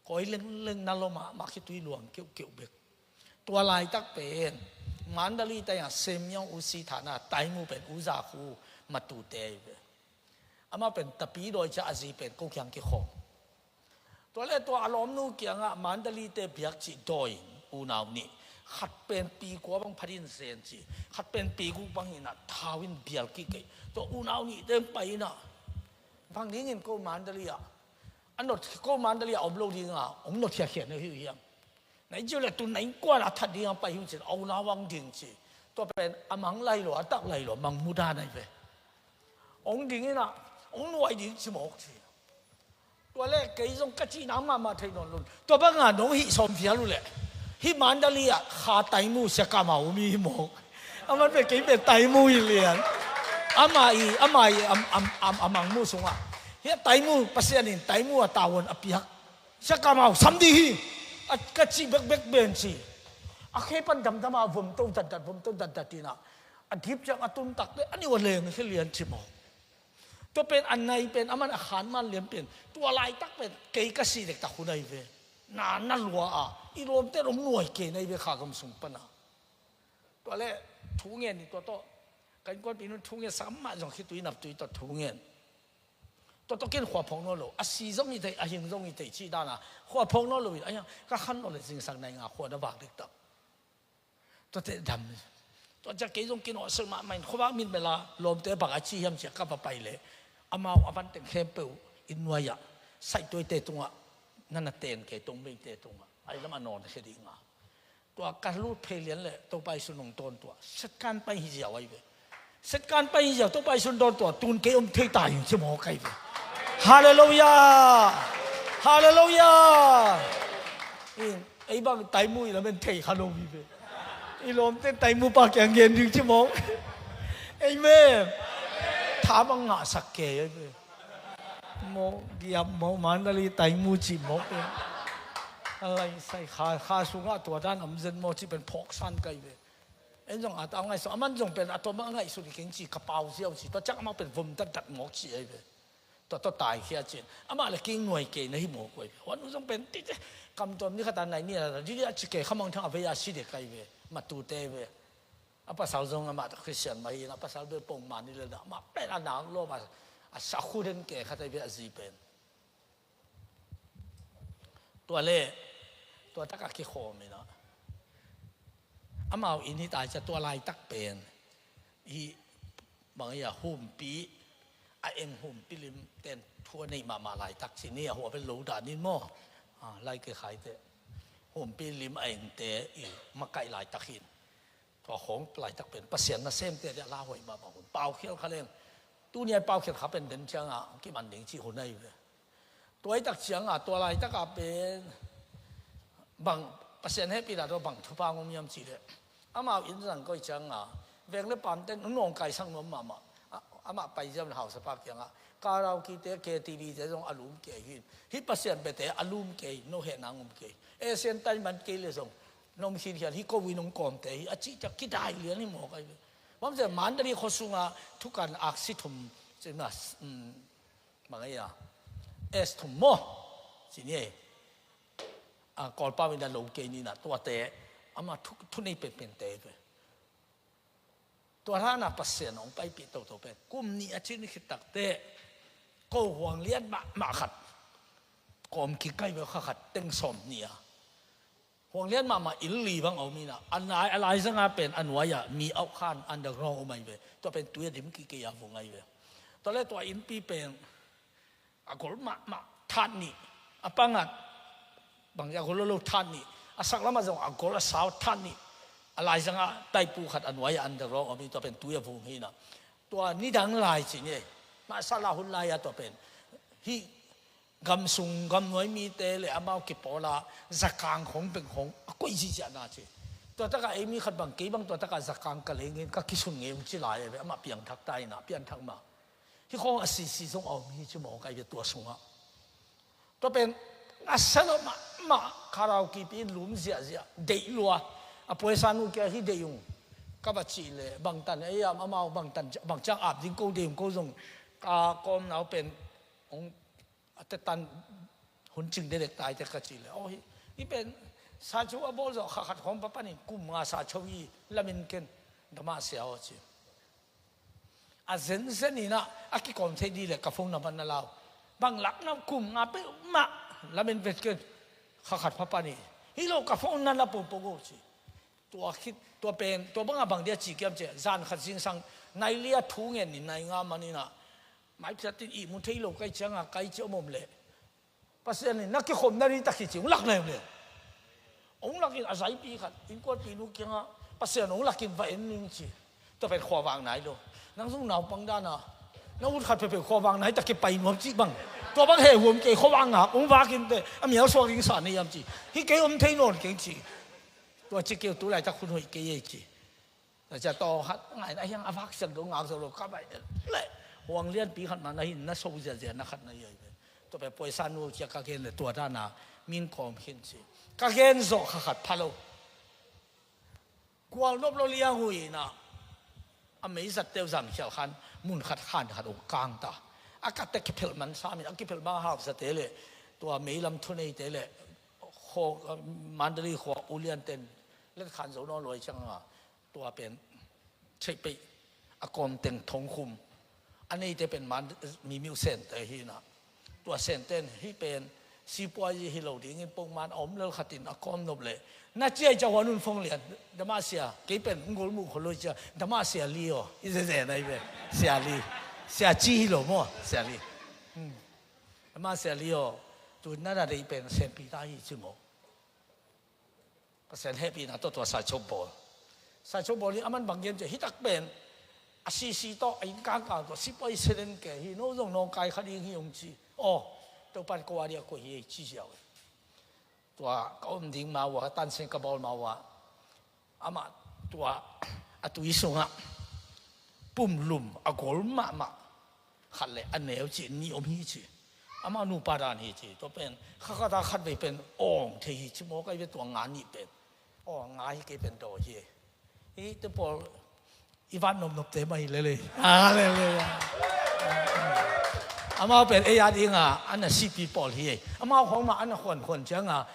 Kawi lengleng na lawmah mah khitui luang keuhkeuh bek. Tua laitak pen Mandalay taiah Semyong u si thahna Taimu pen u Zakhu matute ahi ve. Amah pen Tapidawi ciah a zi pen ko kiang kikhawm. Tua le tua a lawmnu kiangah Mandalay te biak cih dawi in unau nih, khat pen pi kua bang phatin zen ci, khat pen pi guk bang inah thau in bial kik kei. Tua unau nihte pai inah bang dingin ko Mandalay ah a not ko Mandalay a om lo dinga ong not khiakhian uh hi uh hiam? Na i ciu le tun na innkuan a that dinga pai hi uh cin a unau ang ding ci. Tua pen a mang lai lo, a tak lai lo, mang mudan ahi ve. Ong ding inah ong nuai ding ci mawk ci. Tua le kei zong ka cihna mahmah thei nawn lo. Tua banga nong hih sawm vial uh leh hih Mandalay ah kha Taimu siakama umi hi mawk. Aman pe kei pe Taimu hi lian. Ama i, ama i am, am, am, a mangmu sungah hih a Taimu Pasian in Taimu a tawon a piak siakamau sam dih hi. A ka cih bekbek ben ci. A khe pan damdama vomto datdat, vomto datdat inah a dip ciang a tumtak le a niu a leng hi lian ci maw. Tua pen a nai pen aman a khan man lian pen tua laitak pen kei ka sih dektak hun ahi ve. Na na lua a I lawmte hong nuai kei na hi ve, kha gam sung pana. Tua le thu ngen ni tua tawh. Ka innkuanpih nun thu ngen, sa mah zong khitui naptui tawh thu ngen. Tua tawh ken khua phawk nawn lo. A si zong hi thei, a hing zong hi thei cih dana khua phawk nawn lo in, a hiang ka khan nawn le zingsang nai nga khua na vak diktak. Tua teh dam. Tua ciang kei zong kinawhsel mahmah in khuavak min bela lawmte bang a ci hiam ciah ka va pai leh amau a van teng khempeuh inn nuai-ah saihtuaite tungah na na ten kei, tongbeite tungah ai lam a nawn a khia ding a. Tua ka lut phei lian leh Topa Jesu nong tawn tua. Setkan pai hi ziau ai ve. Setkan pai hi ziau Topa Jesu nong tawn tua. Tun kei om thei ta hi ci mawk ai ve. Halleluiah. Halleluiah. In, ei bang taimu i lamen thei kha lo hi ve. I lawmte taimu pa kiang gen ding ci mawk. Amen. Tha bang ngahsak kei ai ve. Mawk giap mawk Mandalay taimu ci mawk ve. A lai sai kha, kha sungah tua dan om zen maw ci pen phawksan kai ve. En zong a tau ngaihsun, aman zong pen a tawm a ngaihsun hi keng ci ka pau ziau ci. Tua ciang amah pen vom datdat mawk ci ai ve. Tua tawh taikhia cin. Amah le kingnuai kei na hi mawk ai ve. Huan uh zong pen tite kam tuam ni khat a nai ni a didi a ci kei khamang thang a vei a si dek ai ve. Matute ve. A pasal zong amah ta Christian mah hi in a pasal bel pong mah ni le na amah pen a nang lo a, a sa khu den ke khat ai ve a zi pen. Tua le tua tak a kikhawm in a amau inn hi tai cia tua laitak pen hi bang hi a humpi a eng humpi lim ten thu a neih mahmah laitak ci ni a hua vel lo dan in maw? A, lai ke khai te humpi lim a engte i makaih laitak hin. Tua khawng laitak pen Pasian nasemte dia lauhuai mahmah hun. Paukhial kha leng. Tuni a i paukhial kha pen den cianga kiman ding cih hun ahi ve. Tua i tak cianga tua laitak a pen bang Pasian hehpihna tawh bang thupha ngom hiam cih leh amau inn zang koih cianga veng le pamte nong kaisak nuam mahmah. A, amah pai ziam le hausapa kiangah karaoke te, K T V te zong a lum kei hin. Hih Pasian bete a lum kei, no hehna ngom kei. Asian tai man kei le zong nom khinkhian hi ko ui nong kawmte hi a cih ciak kidai lian hi mawk ai ve. Bang cia Mandalay khua sunga thukan aksi thum cina, um, bang ai a, S thum maw? Ci ni ei. A, Kawlpau in a lo kei ni na tuate ama thu, thu nei penpente ve. Tua hana Pasian hong paipih toto pen kum nih a cin khit takte ko huang lian mahmah khat kawm kikai ve kha khat teng sawm nih a. Huang lian mahmah inn li bang a om ina a nai a laizanga pen a nuai-ah mi auh khan underground om ai ve. Tua pen tui a dim kikei a vung ai ve. Tua le tua innpi pen a gol mahmah that nih a pangat bang a gol lo that nih a sak lamah zong a gol a sau that nih a laizanga taipu khat a nuai-ah underground om in tua pen tui a vung hi ina. Tua nidang lai ci ni ei. Mah sala hun lai-a tua pen hih gam sung gam nuai mite le amau kipawla zakang khong peng khong a koih zihziahna ci. Tua taka ei mi khat bang kei bang tua taka zakang ka lengin ka kisun ngei ung ci lai a ve amah piangthak ta ina pianthak mah. Hih khong a sisi zong a om hi ci mawk ai ve tua sungah. Tua pen a salo mahmah karaoke pi in lum ziahziah deih lua. A puaisa nu kia hi deih ung ka va cih le bangtan ei am amau bangtan bangciang ap ding ko deih ung ko zong ka kawmnau pen hong a tetan hun cing dedek taite ka cih le aw hi. Hi pen sa cho a bawl zawh kha khat khawng pa panin kum nga sa cho hi lamin ken damah sia aw ci. A zenzen inah a kikawm thei dih le ka phone number na lau. Bang lakna kum nga peuhmah lamin vet ken kha khat pa panin hi lo ka phone na la popo go ci. Tua khit tua pen tua banga bang dia ci kiam cia zan khat zingsang nai lia thu ngen ni nai nga maninah maiphiatin ihmu thei lo kai cianga kai ci om om leh Pasian in na kikhopna ri takhi ci hong lak leuleu. Hong lakin a zaipi khat innkuanpi nu kiangah Pasian hong lakin va en ning ci. Tua pen khuavak nai lo. Nang zong naupang dana na ut khat peuhpeuh khuavak nai tak kipai nuam cih bang. Tua bang heh huam kei khuavak ngak hong vakin te a mial suak ding sa nei hiam ci. Hi kei om thei nawn keng ci. Tua ci keu tu laitak hun hoih kei ei ci. Cia tawh khat ngaina hiang a vak siang do ngak zo lo ka bai le huang lianpi khat mah na hin na so ziazia na khat na hi ai ve. Tua pe poisa nu cia ka gen le tua dana min kawm khin ci ka gen zawh kha khat pha lo. Kual nop lo liang hui na a mei zat teu zan khial khan mun khat khan khat ong kang ta. A ka te kiphelh man samin a kiphelh bang hau zate le tua mei lam thuneite le Khua, Mandalay khua ulianten letkhan zo nawn luai cianga tua pen theih peih a kawmteng thongkhum a neite pen man mimiu sente hi na. Tua senten hih pen sipuazi hi lo dingin pongman a om lel khatin a kawm nop leh na ciai ca huan un fong lian. Damasia kei pen ngol muh khol lo cia Damasia li aw i zeze na i ve. Sia li, sia ci hi lo maw sia li. Damasia li aw tu na na dei pen senpi ta hi ci maw. Pasian hehpihna tawh tua saicho bawl. Saicho bawl hi a man bang gen cia hitak pen a sisi tawh a inn kangkang tawh sipuai selen ke hi no zong nawngkai kha ding hi ong ci. Aw, Topan ko a dia ko hi ei ci ziau. Tua ka om ding ma ua ka tansin ka bawl ma ua amah tua a tui sungah pumlum a gol mahmah khat le a neu ci ni om hi ci. Amah nupa dan hi ci tua pen khakata khat vei pen awng thei hi ci maw kai ve tua nga nih pen. Aw nga hi kei pen daw hi. Hi te pawl i van nopnopte mah hi lele. Halleluia. Amau pen ei a dinga a na sipi pawl hi ei. Amau khawng mah a na khuankhuan cianga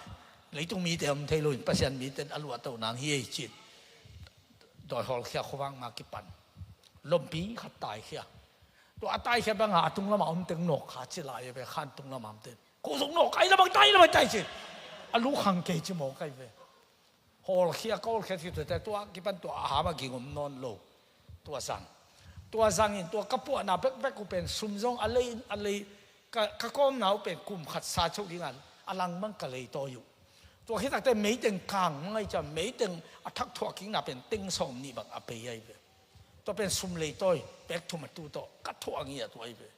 leitung mite om thei loin Pasian mite a luahtoh nang hi ei cin. Dawi hawlkhia khuavak ma kipan lompi khat taikhia. Tua a taikhia banga a tunglamah om teng nawk kha ci lai ve khan tunglamah om teng ko zong nawk ai lamang tai lamang tai cin. A lu khang kei ci maw kai ve. Hawlkhia ka hawlkhia thitute tua kipan tua a hama ging om nawn lo. Tua zang tua zangin tua ka puahna bekbek uh pen sum zong a lei in a lei ka kawmna uh pen kum khat sa choh dinga a langmang ka leitawi uh. Tua khitakte meiteng kang mangai cia meiteng a thak thuah kikna pen teng sawm nih bang a pei ai ve. Tua pen sum leitawi pek thum a tu tawh ka thuah ngi a tuai ve.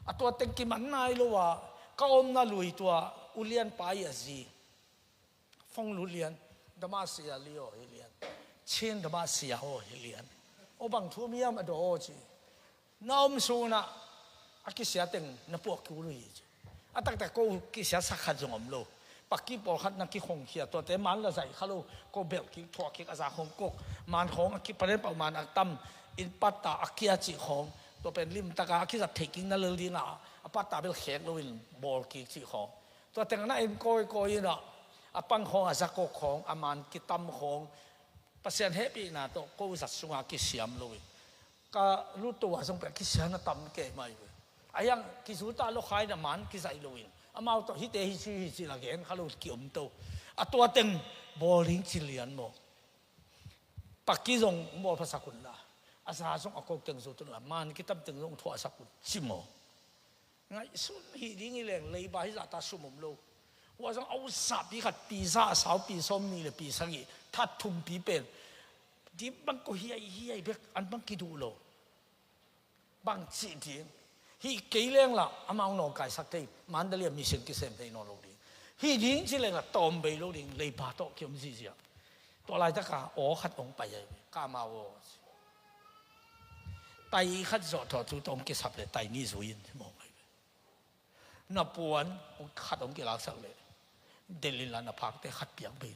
A tua teng kiman nai lo a ka omna lui tua ulian pa i a zi Fong lut lian, Damasia li aw hi lian, Chin Damasia aw hi lian. Aw bang thu miam a daw aw ci. Na om sunah a kisia teng na puak kul uh hi ci. A taktak ko kisia sak khat zong om lo. Pakki pawlkhat na kikhongkhia tuate man la zaih kha lo ko belh kik thuah kik a za khong kok man khawng a kipanen pauh man a tam in patta a kia cih khawng tua pen limtaka a kizat theih kik na lel dina a patta bel khek loin bawl kik cih khawng. Tua teng na en kawikawi inah a pang khawng a zakok khawng a man kitam khawng Pasian hehpihna tawh ko zat sunga kisiam loin ka lutto ah zong pek kisiam a tam kei mai ve. A hiang kizuta lokhaina man kizaih loin amau tawh hite hici hici la gen kha lo kiomto a tua teng bawl ding ci lian maw? Pakki zong bawl phasak unla a za zong a kok teng zut unla man kitam teng zong thuahsak un ci maw? Ngaihsun hih ding hi leng leiba hizahta sum om lo. Hua zong a usapi khat pi za a saupi sawm nih le pi sagih that thumpi pen dip bang ko hiai hiai bek an bang kiduh lo. Bang cih ding hih kei lengla amau nawngkaisak thei Mandalay a mission kisem thei nawn lo ding. Hih ding ci lengla tawm bei lo ding leiba tawh kiom zihziah. Tua laitaka aw khat hong pai ai ve ka amau aw. Tai khat zawh thawh tu tawh hong kisap le tai ni zui in mawng ai ve. Na puan khat hong kilaksak le delh inla na phakte khat piak bei.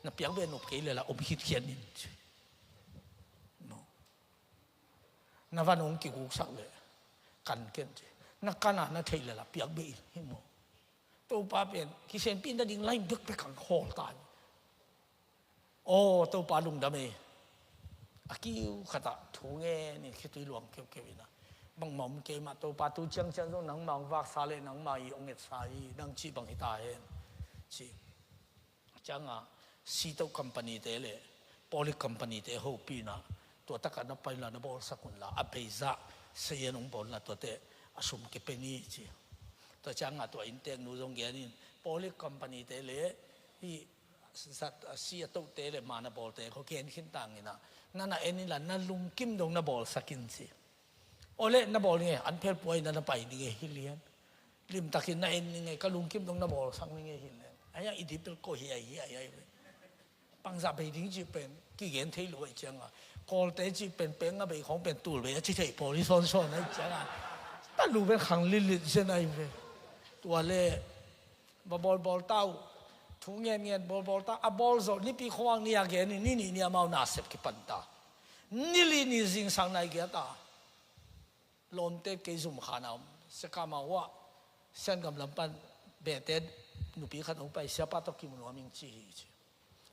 Na piak bei nop kei lela om khitkhian in ci. Na van hong kiguksak le kan ken ci. Na kana na theih lela piak bei in hi maw? Topa pen kisenpih nading lain bekbek ang khawl ta hi. Aw Topa lungdam e. A kiu khatah thu ngen in khitui luang keukeu inah bangmah om kei mah Topa tu ciangciang zong nangmah hong vaksa le nangmah i hong etsa hi nang cih bang hi ta hen ci. Cianga sitoh company te le pawlik company te hopih inah tua takah na pai unla na bawlsak unla a beizah sayan hong bawl unla tuate a sum kipe ni ci. Tua cianga tua innteknu zong gen in pawlik company te le hih zat a si a tohte le man a bawlte khaw gen khin tangin ah na na en inla na lungkim dong na bawlsak in ci. Aw le na bawl ninge an phelpuai na na pai ninge hi lian. Limtakin na en ninge ka lungkim dong na bawlsak ninge hi lian. Aia i dipel ko hi ai hi ai ai. Pangzah bei ding cih pen kigen thei lo ai cianga kawlte cih pen peng a bei khawng pen tul bei a ci thei pawl hi sawnsawn ai cianga ta lu pen khang lillit zen ai ve. Tua le va bawlbawl ta uh. Thu ngenngen bawlbawl ta a bawl zawh nipi khuang ni a gen in ni nih ni amau nasep kipan ta. Ni li ni zingsang nai giat a lawmte kei zum khan a om. Sekama uah Siangam lam pan behte nupi khat hong pai, siapa tawh kimu nuam ing ci hi ci.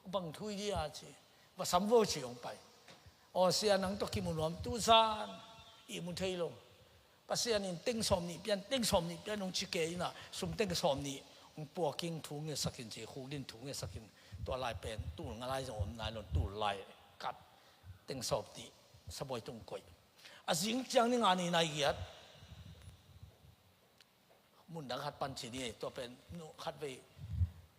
Bang thu hi dia ci. Va sam vo ci hong pai. Aw sia, nang tawh kimu nuam tu zan ihmu thei lo. Pasian in teng sawm nih pian, teng sawm nih pian hong ci kei inah, sum teng sawm nih hong puaking thu ngetsakin ci, khukdin thu ngetsakin. Tua lai pen tul nga lai zong om nai lo, tul lai kat teng sawm nih sabuai tung koih. A zing ciang ni nga ni nai giat mun dang khat pan ci ni, tua pen nu khat vei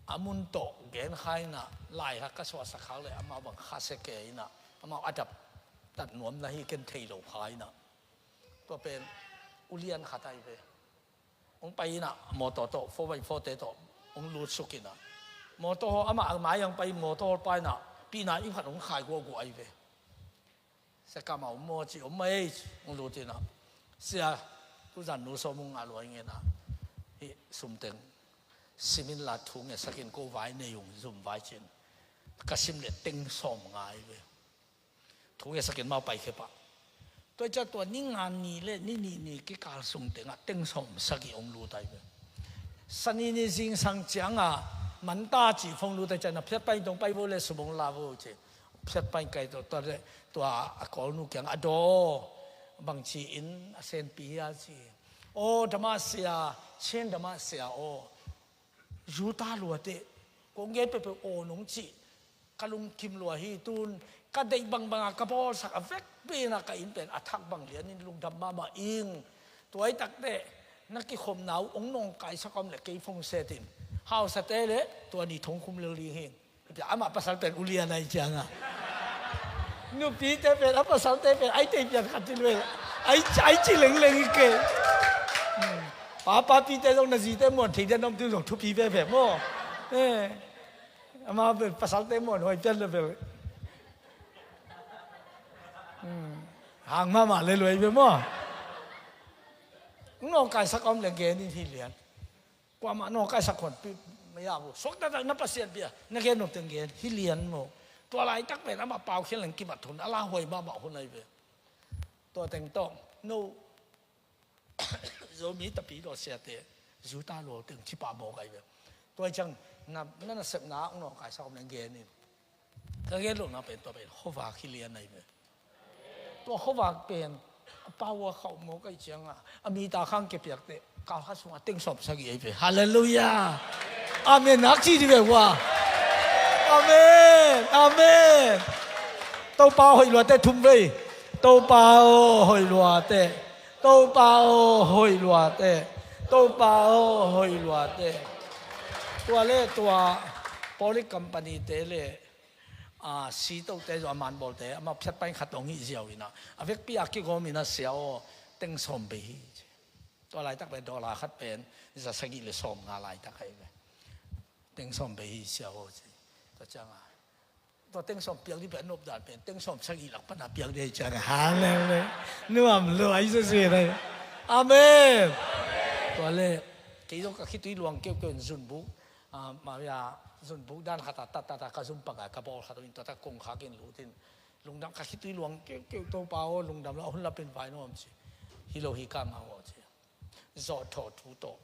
a mun tawh gen kha inah, lai kha ka suahsak khak le amau bang kha se kei inah, amau a dap tat nuam na hi ken thei lo kha inah. Tua pen ulian khat ai ve. Hong pai inah mawtaw tawh, four by four te tawh hong lut suk inah, mawtaw haw amah a mai ang pai, mawtaw haw pa inah pina ing khat hong khai guahguah ai ve. Sia, ka mau maw ci, om mai ci, hong lut inah, sia, tuzan nu sawm hong ngah luai ngenah, hih sumteng simin la thu ngetsakin ko vai nei ung, zum vai cin. Ka sim le teng sawm ngai ve. Thu ngetsakin mau pai khepah. Tua i ca tua ni nga ni le ni nih ni kikal sung tengah teng sawm sagih hong lut ai ve. Sani ni zingsang ciangah manta ci phone lut ai ciang, na phiat pai tong pai vo le sum hong la vo ci. Phiat pai kai tua, tua le tua a kawlnu kiang a daw, bang ci in a senpi hia ci. Aw dama sia, chin dama sia aw. Juta luate kong gen peuhpeuh aw nong cih ka lungkim lua hi. Tun ka deih bangbanga ka bawlsak a vekpi inah ka inn pen a thak bang lianin lungdam mahmah ing. Tuaitakte na kikhopna uh hong nawngkaisak om le kei phone setin, hausate le tua ni thongkhum lel ding hi. Amah pasal pen ulian ai cianga, nupite pen a pasalte pen ai tei pian khat ti luel, ai ci lengleng hi kei. Papapite zong na zite muan thei dia na om tu zong thupi veve maw? Amah pen pasalte muan huai pian le vel. Hang mahmah le luai ve maw? Nawngkaisak om le gen in hi lian. Kuamah nawngkaisak khonpi maya bu suak taktak na Pasian bia na gen nop teng gen hi lian maw? Tua laitak pen amah paukhial leng kimat hun a lauhuai mahmah hun ai ve. Tua teng tawh no Zomi tapi lua siate, Juta lua teng cipah mawk ai ve. Tua i ciang na nasepna hong nawngkaisak om leng gen in. Ka gen lohna pen tua pen khuavak hi lian ai ve. Tua khuavak pen a pau a khauh mawk ai cianga a mita khang kepiakte kal khat sungah teng sawm sagih ai ve. Halleluiah. Amen nak ci di ve ua. Amen, amen. Topa aw hoih luate thum vei. Topa aw hoih luate. Topa aw hoih luate. Topa aw hoih luate. Tua le tua Paulik company te le a, sitote zong a manbawlte amah phiat pain khat hong hih ziau inah, a vekpi a kigawm inah sia aw, teng sawm bei hi ci. Tua laitak pen dollar khat pen za sagih le sawm nga laitak ahi ve. Teng sawm bei hi sia aw ci. Tua cianga tua teng sawm piak ding pen a nopdan pen teng sawm sagih lak pana piak ding ahi cianga, hallelujah. Nuam lo ahi sese nai. Amen. Tua le kei zong ka khitui luang keuhkeuh in zunbuk, a, Maria zunbuk dan khata tattata ka zum pakai ka bawl khat in tuata kongkhak in lutin lungdam, ka khitui luang keuhkeuh, Topa aw lungdam lo, a hun lapin vai nuam ci. Hi lo hi ka mau aw ci. Zawhthawh thu tawh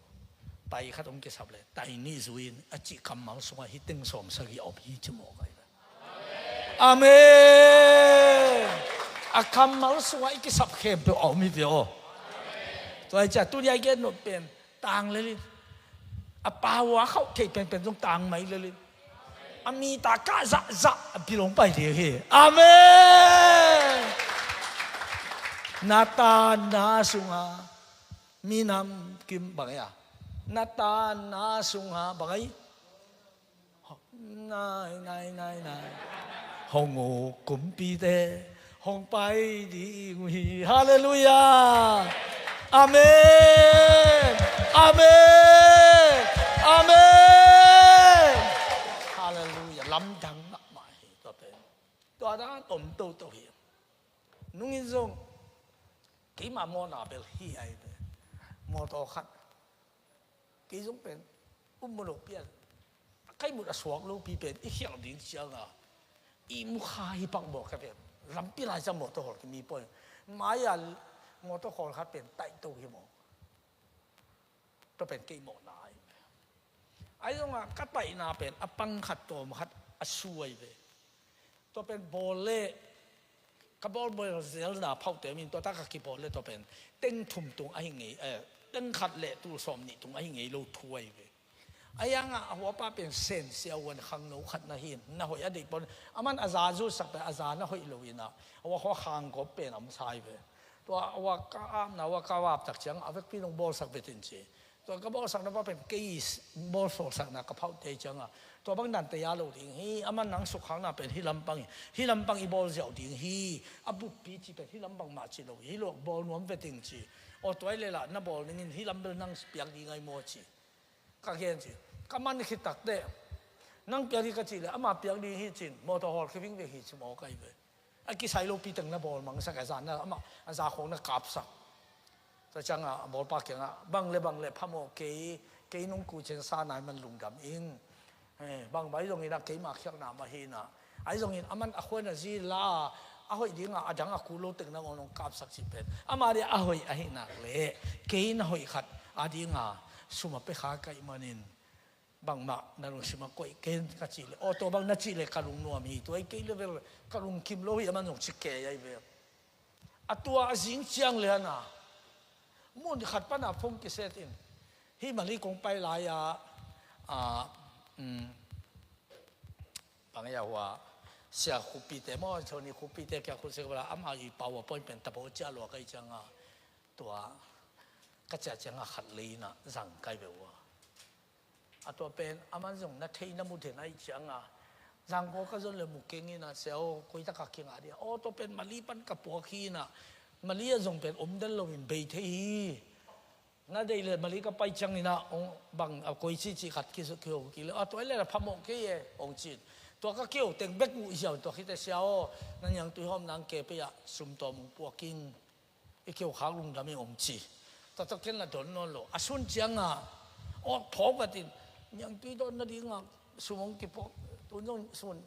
tai khat hong kisap le tai nih zui in a cih kammal sungah hi teng sawm sagih a om hi ci mawk ai. Amen. A kammal sungah i kisap khempeuh a om hi ve aw. Tua hi cia tuni a i gen nop pen tang lelin a pau a khauh thei penpen zong tang mai lelin a mita kah zahzah a bil hong pai ding hi. Amen. Na tanna sunga minam kim bang ei a, na tanna sunga bang ei. Nai, nai, nai, nai. Hong uk kumpite hong pai ding uh hi. Halleluiah. Amen. Amen. Amen. Halleluiah. Lamdang mahmah hi tua pen. Tua dan om toto hi. Nungin zong keima mawhna bel hi ai ve. Mawtaw khat kei zong pen um mu lo pian, a kai mut a suak lopi pen i khialh ding cianga i mukha hi pak mawk ka pen. Lampi lai cia mawtaw hawl kimi poi. Mai-a mawtaw hawl khat pen taihto hi mawk. Tua pen kei mawhna ai. Ahi zongah ka taihna pen a pang khat tawm khat a su ahi ve. Tua pen bawl le ka bawl bawl zelna phauhte min tua ta ka kibawl le tua pen teng thum tung ahi ngei, eh, teng khat le tul sawm nih tung ahi ngei lo thu ahi ve. A yangah a huapa pen Sen Sia Huan khangno khat na hin na hoih a deih pawn a man a za zutsak pen a za na hoih lo inah a hua khua khang gawp pen a om sa ahi ve. Tua a hua ka apna hua ka vaptak ciang a vekpi nong bawlsak vetin ci. Tua ka bawlsakna pa pen kei bawl sawlsakna ka phauhte cianga tua bang dante a lo ding hi. A man nang sukkhakna pen hi lampang hi. Hi lampang i bawl ziau ding hi. A buppi ci pen hi lampang mah ci lo hi. Hi lo bawl nuam veting ci. Aw tua i lela na bawl ningin hi lam bel nang piak ding ai maw ci. Ka gen ci. Ka man khit takte nang piak ding ka cih le ama piak ding hi cin mawtaw hawl khe ving ve hi ci maw kai ve. A kisai lopi teng na bawl mangsak a zan na amah a za khawng na kapsak. Tua ciangah a bawlpa kiangah bang le bang le phamawh kei, kei nong ku cian sa nai man lungdam ing. Eh, bang bai zongin a keima khiakna mah hinah. Ahi zongin a man a khuan a zi la a hoih dingah a dang a ku lo teng na nong kapsak cih pen ama dia a hoih ahi nak le kei na hoih khat a dinga sum a pekha kaih manin bangmah na lungsim a koih ken ka cih le aw tua bang na cih le ka lungnuam hi. Tua i kei level ka lungkim lo hi a man zong ci kei ahi ve. A tua a zing ciang le ana mun khat pana phone kiset in hi Mali kong pai lai-a a, um, bang ya hua sia khupite maw choni khupite kia khut se bala ama i pau a point pen tabo cia lua kai cianga tua ka cia cianga khat leina zang kai ve ua. A tua pen a man zong na thei na mu den ahi cianga zangkaw ka zon le mu keng ina sia aw koi taka kinga dia aw tua pen Mali pan ka puak hi ina Mali a zong pen om den loin bei thei hi. Na dei le Mali ka pai ciang ina ong bang a koi ci ci khat ki su ki ho ki le a tua le phamawh kei e ong cin tua ka kio teng bek mu i ziau tua khite sia aw na niang tui hawm nang ke pe ah sum tawm ong puak king. I keu khak lungdam i om ci. Tua tawh ken la don nawn lo a sun cianga aw phawk atin niangtui dawn nadinga sum hong kipuak tun zong sun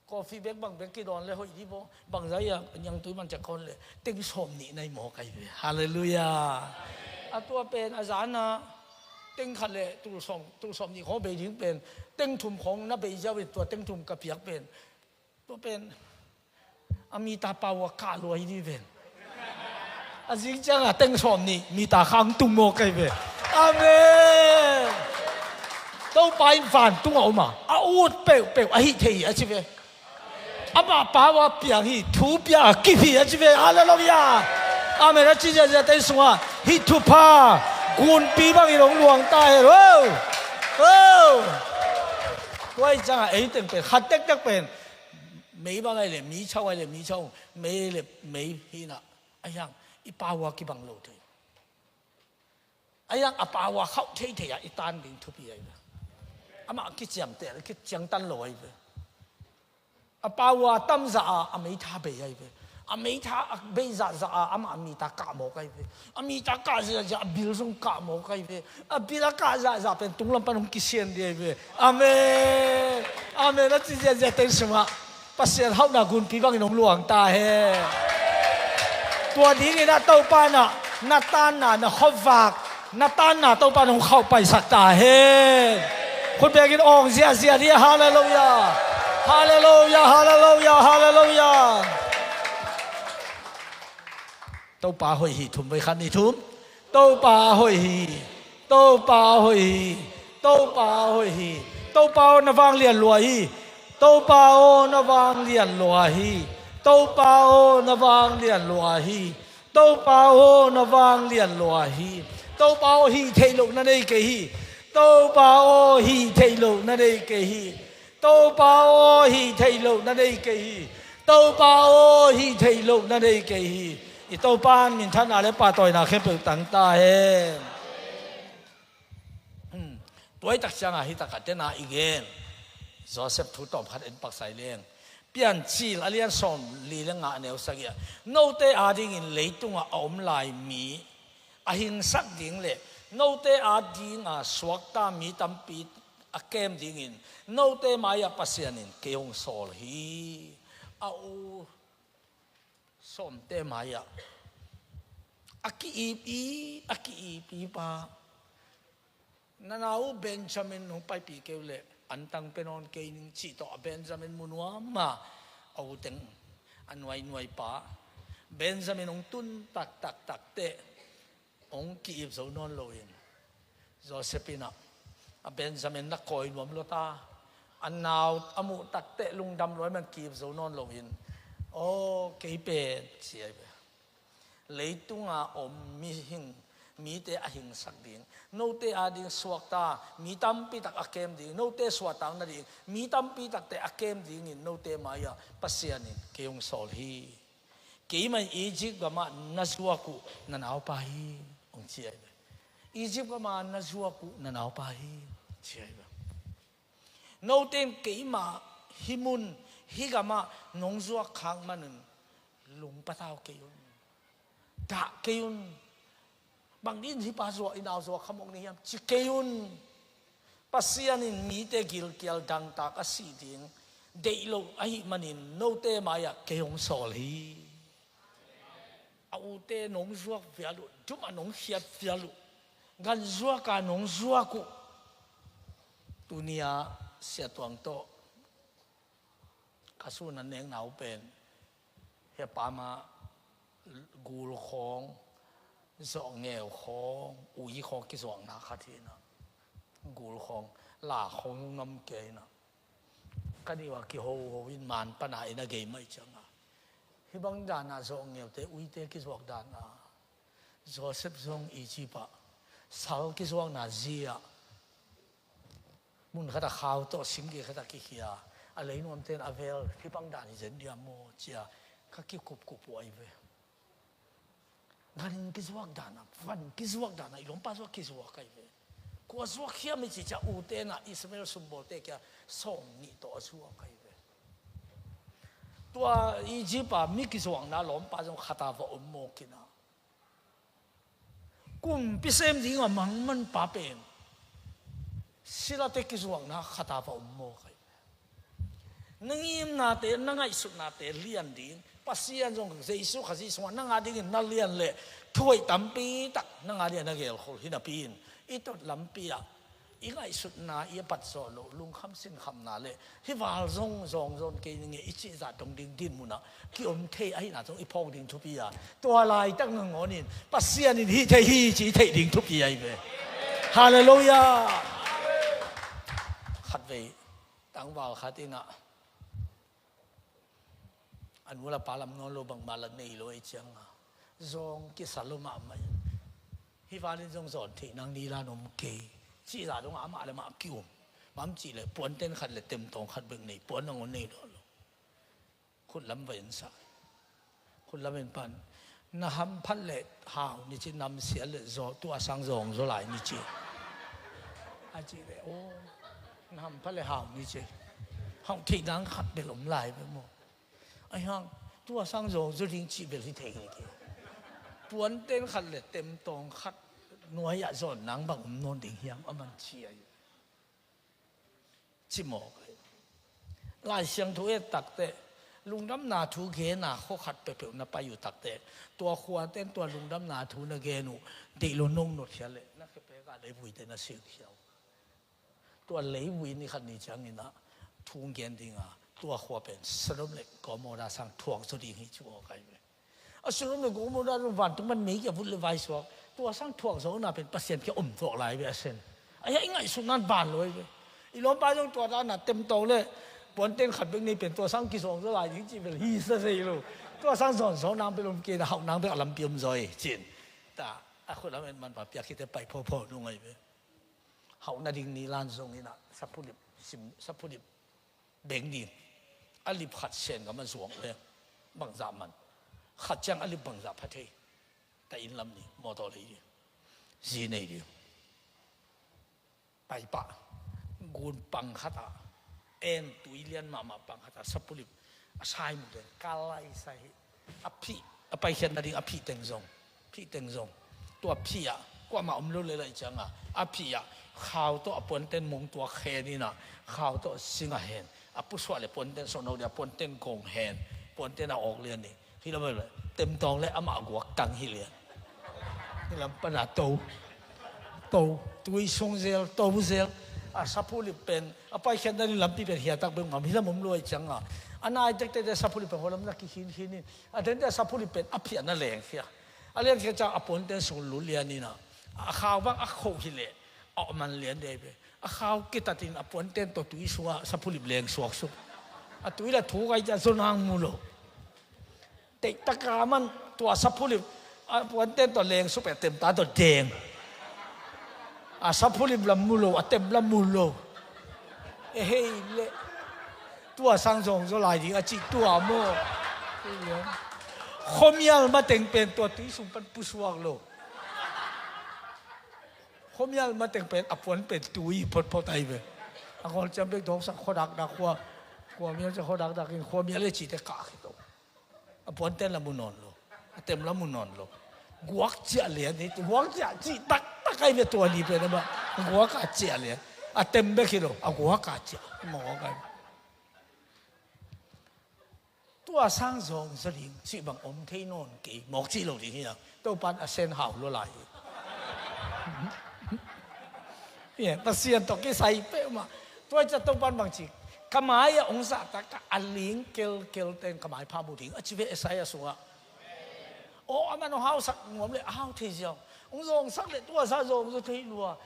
coffee bek bang bek kidawn le hoih di bo bangzai a niangtui man cek kawn le teng sawm nih nai maw kai ve. Halleluia. A tua pen a zana teng khat le tul sawm tul sawm nih khawng bei ding pen teng thum khawng na bei ziau in tua teng thum ka piak pen tua pen a mita pau a kah lua hi di ven. A zing cianga teng sawm nih mita khang tung maw kai ve. Amen. Topa in vantung a om a a ut peuhpeuh a hih thei hi a ci ve. Amah pau a piang hi thu piang a kip hi a ci ve. Halleluia. Amen a ci ziahziah tei sungah hih thupha gunpi bangin hong luang ta hen. Tua hi cianga ei teng pen khat tektek pen mei bang ai le mi chau ai le mi chau mei le mei hina a hiang i pau a kibang lo thei. A hiang a pau a khauh theithei a i tan ding thupi ai ve. Amah kiciamteh le kiciangtan lo ai ve. A pau a tamzah a a meitha bei ai ve. A meitha a bei zahzah a amah a mita kah mawk ai ve. A mita kah zahzah a bil zong kah mawk ai ve. A bil a kah zahzah pen tunglam pan hong kisian di ai ve. Amen. Amen a ci ziahziah teng sungah Pasian hauhna gunpi bangin hong luang ta hen. Tua dingin a Topa na na tanna na khuavak na tanna Topa na hong khauh paisak ta hen. Khut bekin awng ziahziah hi. Halleluia. Halleluia. Halleluia. Halleluia. Topa hoih hi thum vei khat ni thum. Topa hoih hi. Topa hoih hi. Topa hoih hi. Topa aw na vanglian lua hi. Topa aw na vanglian lua hi. Topa aw na vanglian lua hi. Topa aw na vanglian lua hi. Topa aw hih theih loh na nei kei hi. Topa aw hih theih loh na nei kei hi. Topa aw hih theih loh na nei kei hi. Topa aw hih theih loh na nei kei hi. I Topa in minthanna le pahtawina khempeuh tang ta hen. Hmm. Tuaitak cianga hi takah tena i gen Joseph thu tawm khat en paksai leng Piancil a lian sawm li le nga a neu sagih ah note adingin leitungah a om lai mi a hingsak ding le note adinga suakta mi tampi a kem dingin note mai-ah Pasian in kei hong sawl hi. A u sawmte mai-ah a ki-ip i a ki-ip i pa Na nau Benjamin hong paipih kei uh leh antang pia nawn kei ning cih tawh a Benjamin mu nuam a, a u teng a nuainuai pa Benjamin hong tun taktaktak teh hong ki-ip zo nawn loin Joseph in ah a Benjamin na kawi nuam lua ta, a nau a muh takteh lungdam lua man ki-ip zo nawn loin, aw kei pen ci ai ve. Leitunga om mihing, mite a hingsak ding, note ading suakta mi tampi tak a kem ding, note suahtak nading mi tampi takte a kem dingin note mai-ah Pasian in kei hong sawl hi. Keimah in Egypt gamah na zuak uh na naupa hi, hong ci ai ve. Egypt gamah na zuak uh na naupa hi, ci ai ve. Note in keimah hih mun hih gamah nong zuak khak manin lungpatau kei un. Dah kei un. Bang din hih pa zuak, i nau zuak khamawk ni hiam ci kei un. Pasian in mite gilkial dangtak a sih ding deih lo ahih manin note mai-ah kei hong sawl hi. A ute nong zuak vial uh, dum a nong khiat vial uh, gan zuak a nong zuak uh. Tuni-ah Sia Tuang tawh ka sun a nek nau pen hia pa mah gul khawng, zawhngeu khawng, ui khawng kizuakna khat hi inah, gul khawng, la khawng hong ngam kei inah, ka nih uh a kihoho in man pana in a gei mai cianga hih bang dana zawhngeute uite kizuak dana Joseph zong Egypt ah sal kizuakna zia mun khat a khau tawh simge khat a kikhia, a leinuamte in a vel hih bang dan hi zen dia maw cia ka kikupkup uh ai ve. Gan kizuak dana, van kizuak dana, i lawmpa zuak kizuak ai ve. Kua zuak hiam i cicia ute na Ismael sumbawlte kia sawm nih tawh a zuak ai ve. Tua Egypt a mi kizuakna lawmpa zong khata va om mawkina kumpi sem dinga mangman pa pen silate kizuakna khata va om mawk ai. Na ngimnate, na ngaihsutnate lian ding, Pasian zong Jesu Khazih sungah nanga dingin na lian leh thuhoih tampi tak nanga dingin na gelkhol hi napi-in i tot lampi ah i ngaihsutna i a patzawh loh lungkham sinkhamna le hih val zong zawngzawn kei ninge i cihzah dong ding dinmunah kiom thei ahihna zong i phawk ding thupi a, tua laitak ngangawnin Pasian in hih thei hi ci i theih ding thupi ahi ve. Halleluiah. Khatvei tangval khat inah a nu la pa lam nawn lo bangmah la nei lo ei cianga zawng kisa lo mahmah in hih valin zong zawn theih nang ni la nom kei cihzah dongah amah le mah kium. Mam cih le puanten khat le temtawng khat bek nei, puan nangawn nei nawn lo. Khutlam va en sa. Khutlam en pan na hamphat le hau ni ci, namsial le zaw, tua sang zawng zaw lai ni ci. A ci le aw na hamphat le hau ni ci. Hau theih nang khat bel om lai bek maw? Ahi hang tua sang zawng zaw ding cih bel hi thei kei. Puanten khat le temtawng khat nuai-ah zawn nang bang om nawn ding hiam a man ci ahi. Cimawk ahi. Lai Siangtho et takteh lungdamna thu gena khua khat peuhpeuh na pai uh takteh tua khuaten tua lungdamna thu na gen uh deih lo nong notkhia le na khepekah leivuite na silkhia uh. Tua leivui ni khat ni cianginah thu gen dinga tua khua pen Sodom le Gomorrah sang thuak zaw ding hi ci aw kai ve. A Sodom le Gomorrah zong vantung pan mei kia vut le vaisuak tua sang thuak zawhna pen Pasian kia om thuak lai ve a sen. Ahi a i ngaihsutna in van lo ahi ve. I lawmpa zong tua dana temtawng le puanten khat bek nei pen tua sang kizawng zaw lai ding cih bel hi sa zei lo. Tua sang zawn zawh nang bel om kei na hauh nang bek a lampi om zaw hi cin. Ta a khut lam en man pa piak khite pai phawphawh nung ahi ve. Hauh nading ni lan zong inah saphulip sim saphulip beng ding. A lip khat sen gam a zuang le bangzah man. Khat ciang a lip bangzah pha thei. Ta inn lam ni mawtaw lei ding. Zi nei ding. Paipah gun pang khat ah en tui lian mahmah pang khat ah sapulip a sai mu den kalai sai hi. A phih a paikhiat nading a phih teng zong phih teng zong tua phih ah kuamah om lo le lai cianga a phih ah khau tawh a puanten mong tua khen inah khau tawh sing a hen a pusuah le puanten sawhno dia puanten gong hen puanten a awk lian ni. Hi lam le temtawng le amah guak tang hi lian. Hi lam pana to to, tui sung zel, to zel. A saphulip pen a paikhiatna ding lampi pen hiatak bek ngam hi lam om luai cianga, a nai tektek te saphulip pen hualam na kikhin khin in, a tente a saphulip pen a phiatna lengkhia. A lengkhia ciang a puante sung lut lian ina, a khau bang a khoh hileh a man lian dei ve. A khau kitatin a puanten tawh tui sungah saphulip leng suaksuk. A tui la thu kai ciang zon hang mu lo. Teihtaka man tua saphulip a puanten tawh leng supe, a temta tawh deng. A saphulip lam mu lo, a tem lam mu lo. E hei le. Tua sang zawng zaw lai ding a cih tua maw? Khuamial mateng pen tua tui sung pan pusuak lo. Khuamial mateng pen a puan pen tui photphot ai ve. A ngawl ciam bek dawksak khuadakdak khua. Khuamial ciah khuadakdak in khuamial le cihte kah khit lo. A puanten la mu nawn lo. A tem la mu nawn lo. Guak ciah lian hi, guak ciah cih taktak ai ve tua ni pen a mah. Guak a ciah lian. A tem bek hi lo. A guak a ciah. Mawk ai. Tua sang zawng zaw ding cih bang om thei nawn kei. Mawk cih lo ding hi a. Topan a sen hau lo lai hi. Pasian tawh kisai peuhmah. Tua ciah Topan bang ci, ka mai a ong zahtak a ling kelkel ten ka mai pha mu ding a ci ve Isaiah sungah. Aw, a man ong hausak nuam le a hau thei ziau. Ong zawngsak le tua sa zawng zaw thei lua.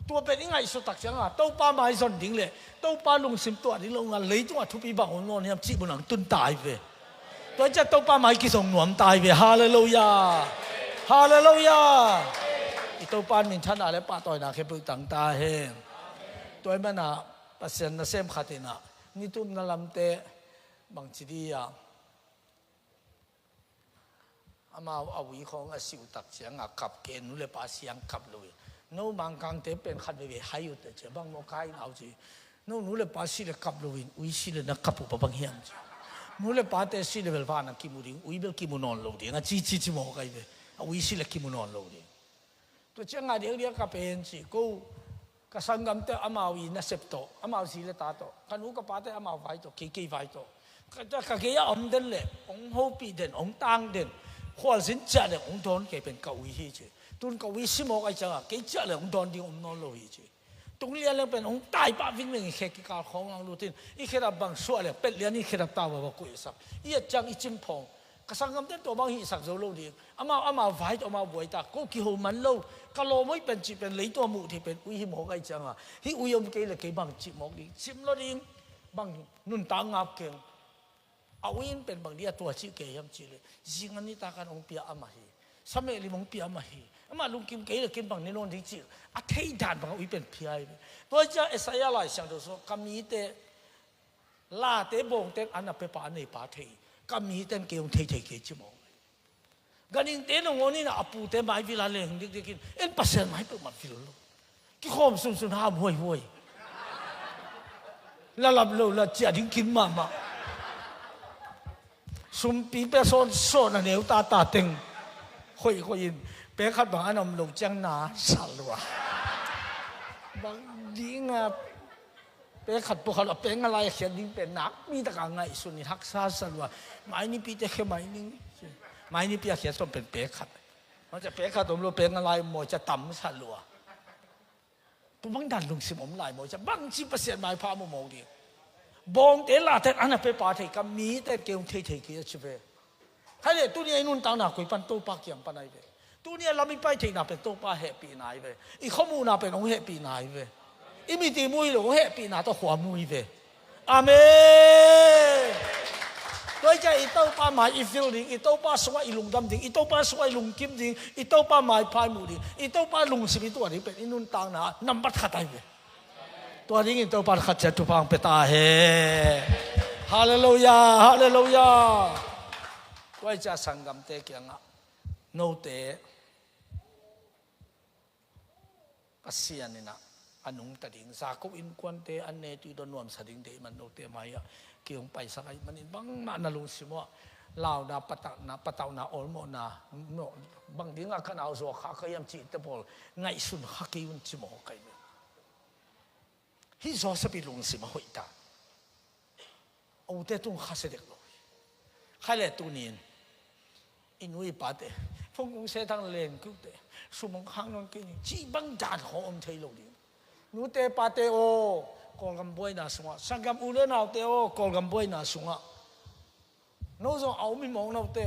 Tua pen i ngaihsut tak cianga Topa mai zon ding le Topa lungsim tuah ding lo nga leitungah thupi bang ong nawn hiam cih mun ang tun tai ve. Tua ciah Topa mai kizong nuam tai ve. Halleluiah. Halleluiah. I Topa minthanna le pahtawina khempeuh tang ta hen. Tua i mana Pasian nasem khat ina nitumna lamte bangci dia amau a ui khawng a siuh tak cianga kap ke, nu le pa siang kap lo in. No Mangkangte pen khat veve hai uh te cia bang maw kai nau ci. No nu le pa si le kap lo in ui si le na kap uh pa bang hiam ci. Nu le pate si le bel vana kimu ding, ui bel kimu nawn lo ding a ci ci ci maw kai ve. A ui si le kimu nawn lo ding. Tua ciang a diakdiak ka pen ci ko, ka sanggamte amau i nasep tawh, amau zi le ta tawh, ka nu ka pate amau vai tawh, kei kei vai tawh. Ka, ka, ka gei a om den le ong hopih den, ong tang den, khualzin ciah le ong dawn kei pen ka ui hi ci. Tun ka ui si mawk ai cianga kei ciah le ong dawn ding om nawn lo hi ci. Tung lian leng pen ong tai pah vingveng i khe kikal khawng ang lutin i khedap bang suah le pet lian i khedap ta vava kuihsak i et ciang i cimphawng. Ka sanggamten tua bang hihsak zo lo ding. Amau amau vai tawh amau buai ta ko kiho man lo. Ka lawm hoih pen cih pen leitung a muh theih pen ui hi mawk ai cianga hih ui om kei le kei bang cih mawk ding, cim lo ding. Bang nuntak ngap keng. A ui in pen bang dih a tua cih kei hiam cih le zinga nitak an hong pia amah hi. Sameh lim hong pia amah hi. Amah lungkim kei le kin bang ni nawn ding cih a thei dan bang a ui pen pia hi. Tua ciah Isaiah lai siangtho sung ka mite late bawngten an a pepa a neipa thei, ka miten kei hong thei thei kei ci mawk. Ganhingte nangawn in a pute mai vila leng dikdikin en Pasian mai peuhmah vil lo. Kikhawm sunsun ham huaihuai. Lalap lo la ciah ding kin mahmah. Sumpi pia sawnsawn a neu tata teng. Khoih khoih in pek khat bang an om lo ciang na sal lua. Bang dinga pek khat pua khat a pek nga lai a khiat ding pen nakpi taka ngaihsun in haksa sa lua. Mai nipite khe mai ning. Mai nipi a khiat sawn pen pek khat. Maw cia pek khat om lo pek nga lai maw cia tam sa lua. Tua bang dan lungsim om lai maw cia bangci Pasian maipha maw maw ding. Bawngte laten an a pepa thei ka miten kei hong thei thei kei a ci ve. Khai le tuni a i nuntakna koi pan Topa kiang pan ai ve. Tuni a lam i pai theihna pen Topa hehpihna ai ve. I khuamuhna pen hong hehpihna ai ve. I miti mu hi lo hong hehpihna tawh khua mu hi ve. Amen. Tua i cia i Topa mai i fil ding, i Topa sungah i lungdam ding, i Topa sungah i lungkim ding, i Topa maiphai mu ding, i Topa lungsim i tuah ding pen i nuntakna nambat khat ai ve. Tua dingin Topa khat ciat thupha hong pia ta hen. Halleluiah, halleluiah. Tua i cia sanggamte kiangah note Pasian inah a nungta ding Jacob innkuante an ne tui dawn nuamsa ding deih man note mai-ah kei hong paisak ahi manin bangmah na lungsim uh ah launa patauhna patauhna awlmawhna bang dingah ka nau zuak kha ka hiam cihte pawl ngaihsun kha kei un ci maw kai ve. Hih Joseph i lungsim a hoih ta. A ute tung khasia dek lo. Khai le tunin i nu i pate phungkung se thang leng kiute Sum hong khak nawn kei ning, cih bang dan khawng om thei lo ding. Nute pate aw, Kawlgam buaina sungah, sanggam u le naute aw, Kawlgam buaina sungah no zong a om hi mawk, note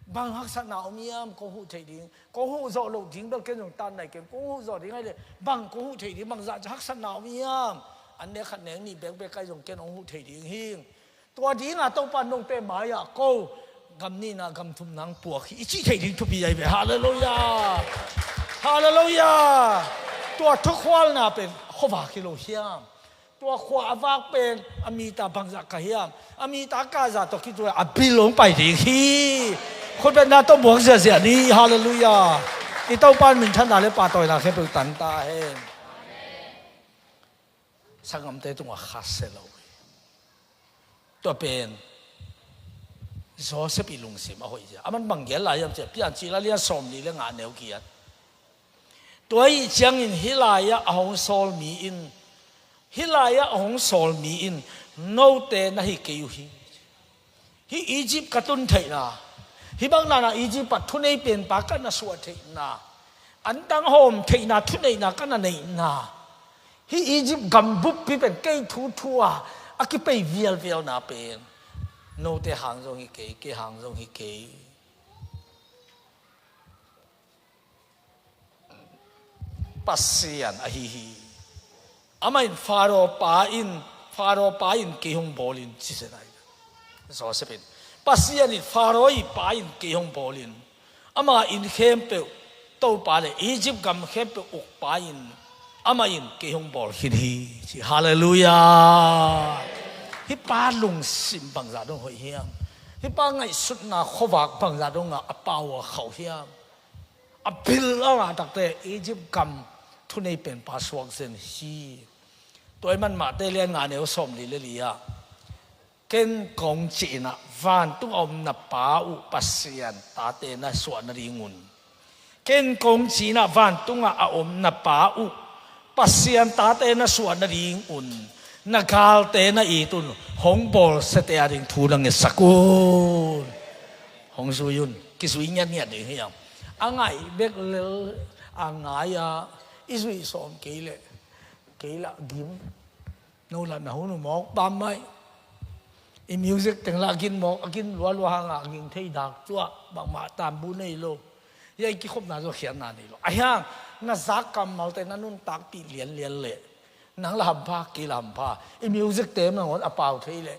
bang haksatna om hiam? Kong huh theih ding, kong huh zawh loh ding bel ken zong tan nai keng, kong huh zawh ding ahih leh bang kong huh theih ding, bangzah haksatna om hiam? An nek khat nek nih bekbek kai zong ken hong huh theih ding hi. Tua dinga Topa note mai-ah ko, gam nihna gam thumna hong puak hi i cih theih ding thupi ahi ve. Halleluiah. Halleluiah. Tua thukhualna pen khuavak hi lo hiam? Tua khua a vak pen a mita bangzah kah hiam? A mita kahzah tawh kituak a bil hong pai ding hi. Khutbetna tawh muak ziahziah ni. Halleluiah. I Topa in minthanna le pahtawina khempeuh tang ta hen. Sanggamte tungah khasia lo hi. Tua pen Joseph i lungsim a hoih hi a, aman bang gen lai hiam cih leh, Piancil a lian sawmli le nga, neu giat. Tua ahih ciangin hih lai-ah a hong sawl mi in, hih lai-ah a hong sawl mi in note na hi kei uh hi. Hih Egypt ka tun theihna, hih bang nana Egypt ah thunei penpa ka na suah theihna, antang hawm theihna thuneihna ka na neihna, hih Egypt gam buppi pen kei thu thu a a kipei vialvialna pen note hang zong hi kei, kei hang zong hi kei. Pasian ahi hi. Amah in Faro pa in, Faro pa in kei hong bawl in ci zen ahi. Joseph in, Pasian in Faro i pa in kei hong bawl in, ama inn khempeuh topa le Egypt gam khempeuh ukpa in amah in kei hong bawl khin hi ci. Halleluiah. Hih pa lungsim bangzah dong hoih hiam? Hih pa ngaihsutna khuavak bangzah dong a, a pau a khauh hiam? A bil a ngah takte Egypt gam thunei penpa suak zen hi. Tua ahih man Mate lian nga, neu sawmli le li ah, ken kong ci-in ah vantung a om na Pa uh Pasian tate na suah nadingun, ken kong ci-in ah vantungah a om na Pa uh Pasian tate na suah nadingun, na galte na it un, hong bawlsiate ading thu na ngetsak un. Hong zui un, kizui ngiatngiat ding hi hang. A ngaih bek lel a ngai a, i zuih sawm kei leh, kei lah gim. No lah na hun uh mawk bammaih. I music teng lah a gin mawk, a gin lualua hangah a ging thei dak tuah, bangmah tambu nei lo. Hia i kikhopna zaw khiatna nei lo. Ahi hang na zak kammalte na nuntakpih lianlian leh nang lah hampha, kei lah hampha. I music te nangawn a pau thei leh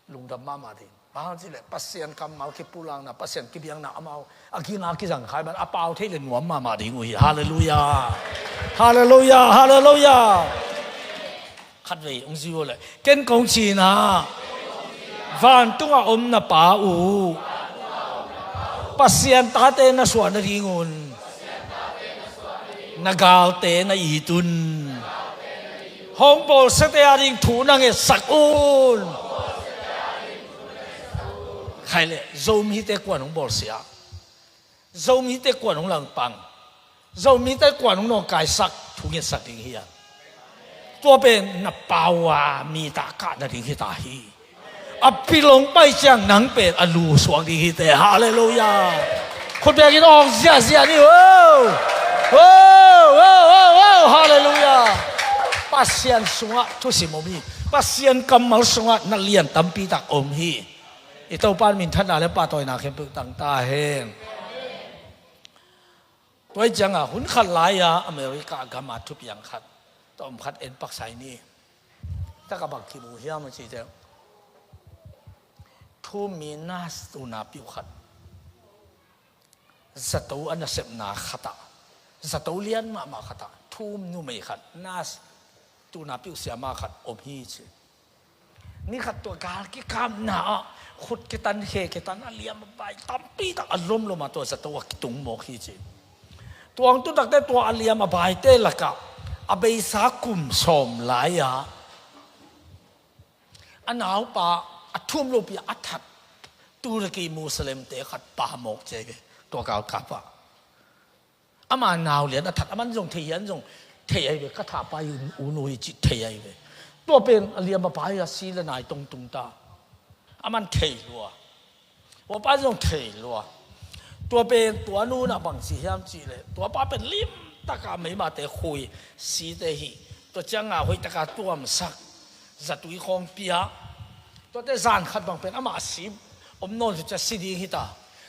lungdam mahmah ding. Bang hang cih leh Pasian kammal kipulakna, Pasian kibiakna amau a ging a kizang khai man a pau thei leh nuam mahmah ding uh hi. Halleluiah. Halleluiah. Halleluiah. Khatvei hong zui uh leh, ken kong ci-in ah vantungah om na Pa uh Pasian tate na suah nadingun, na galte na it un, hong bawlsiate ading thu na ngetsak un. Khai leh Zomite kuan hong bawlsia? Zomite kuan hong langpang? Zomite kuan hong nawngkaisak, thu ngetsak ding hi a? Tua pen na pau a mita kah nading hi ta hi. A bil hong pai ciang nang pen a lu suak ding hi teh. Halleluiah. Khut bengin awng ziahziah ni. Wo! Wo! Wo! Wo! Wo! Halleluiah. Pasian sungah thusim om hi. Pasian kammal sungah na lian tampi tak om hi. I Topa in minthanna le pahtawina khempeuh tang ta hen. Tua hi ciangah hun khat lai-a America gama thupiang khat, tawm khat en paksa ni. Taka bang kimu hiam a cih ciang, thu mi nurse tuna piuh khat, zato a nasepna khatah, zato lian mahmah khatah thu um numei khat, nurse tuna piuh siama khat om hi ci. Ni khat tua gal kikapna ah khut kitan, khe kitan, a liam a bai tampi tak a lomlom a tua zato a kitung mawk hi ci. Tua hong tun takte tua a liam a baite lakah a beisa kum sawm lai-a a naupa a thu um lopi a that Turkey Muslimte khat pa mawk ci ahi ve. Tua galkap ah ama nau lian a that, aman zong thei hi, an zong thei ahi ve, ka thahpa hi un, un uh hi cih thei ahi ve. Tua pen a liam a bai a si le nai tong tung ta. Aman thei lua. Tua pa zong thei lua. Tua pen tua nu in ah bang ci hiam cih leh, tua pa pen limtak a meimate khui, site hih, tua ciang a hoih tak a tuamsak, zatui khawng pia. Tuate zan khat bang pen amah si om nawn hi cia, si ding hi ta.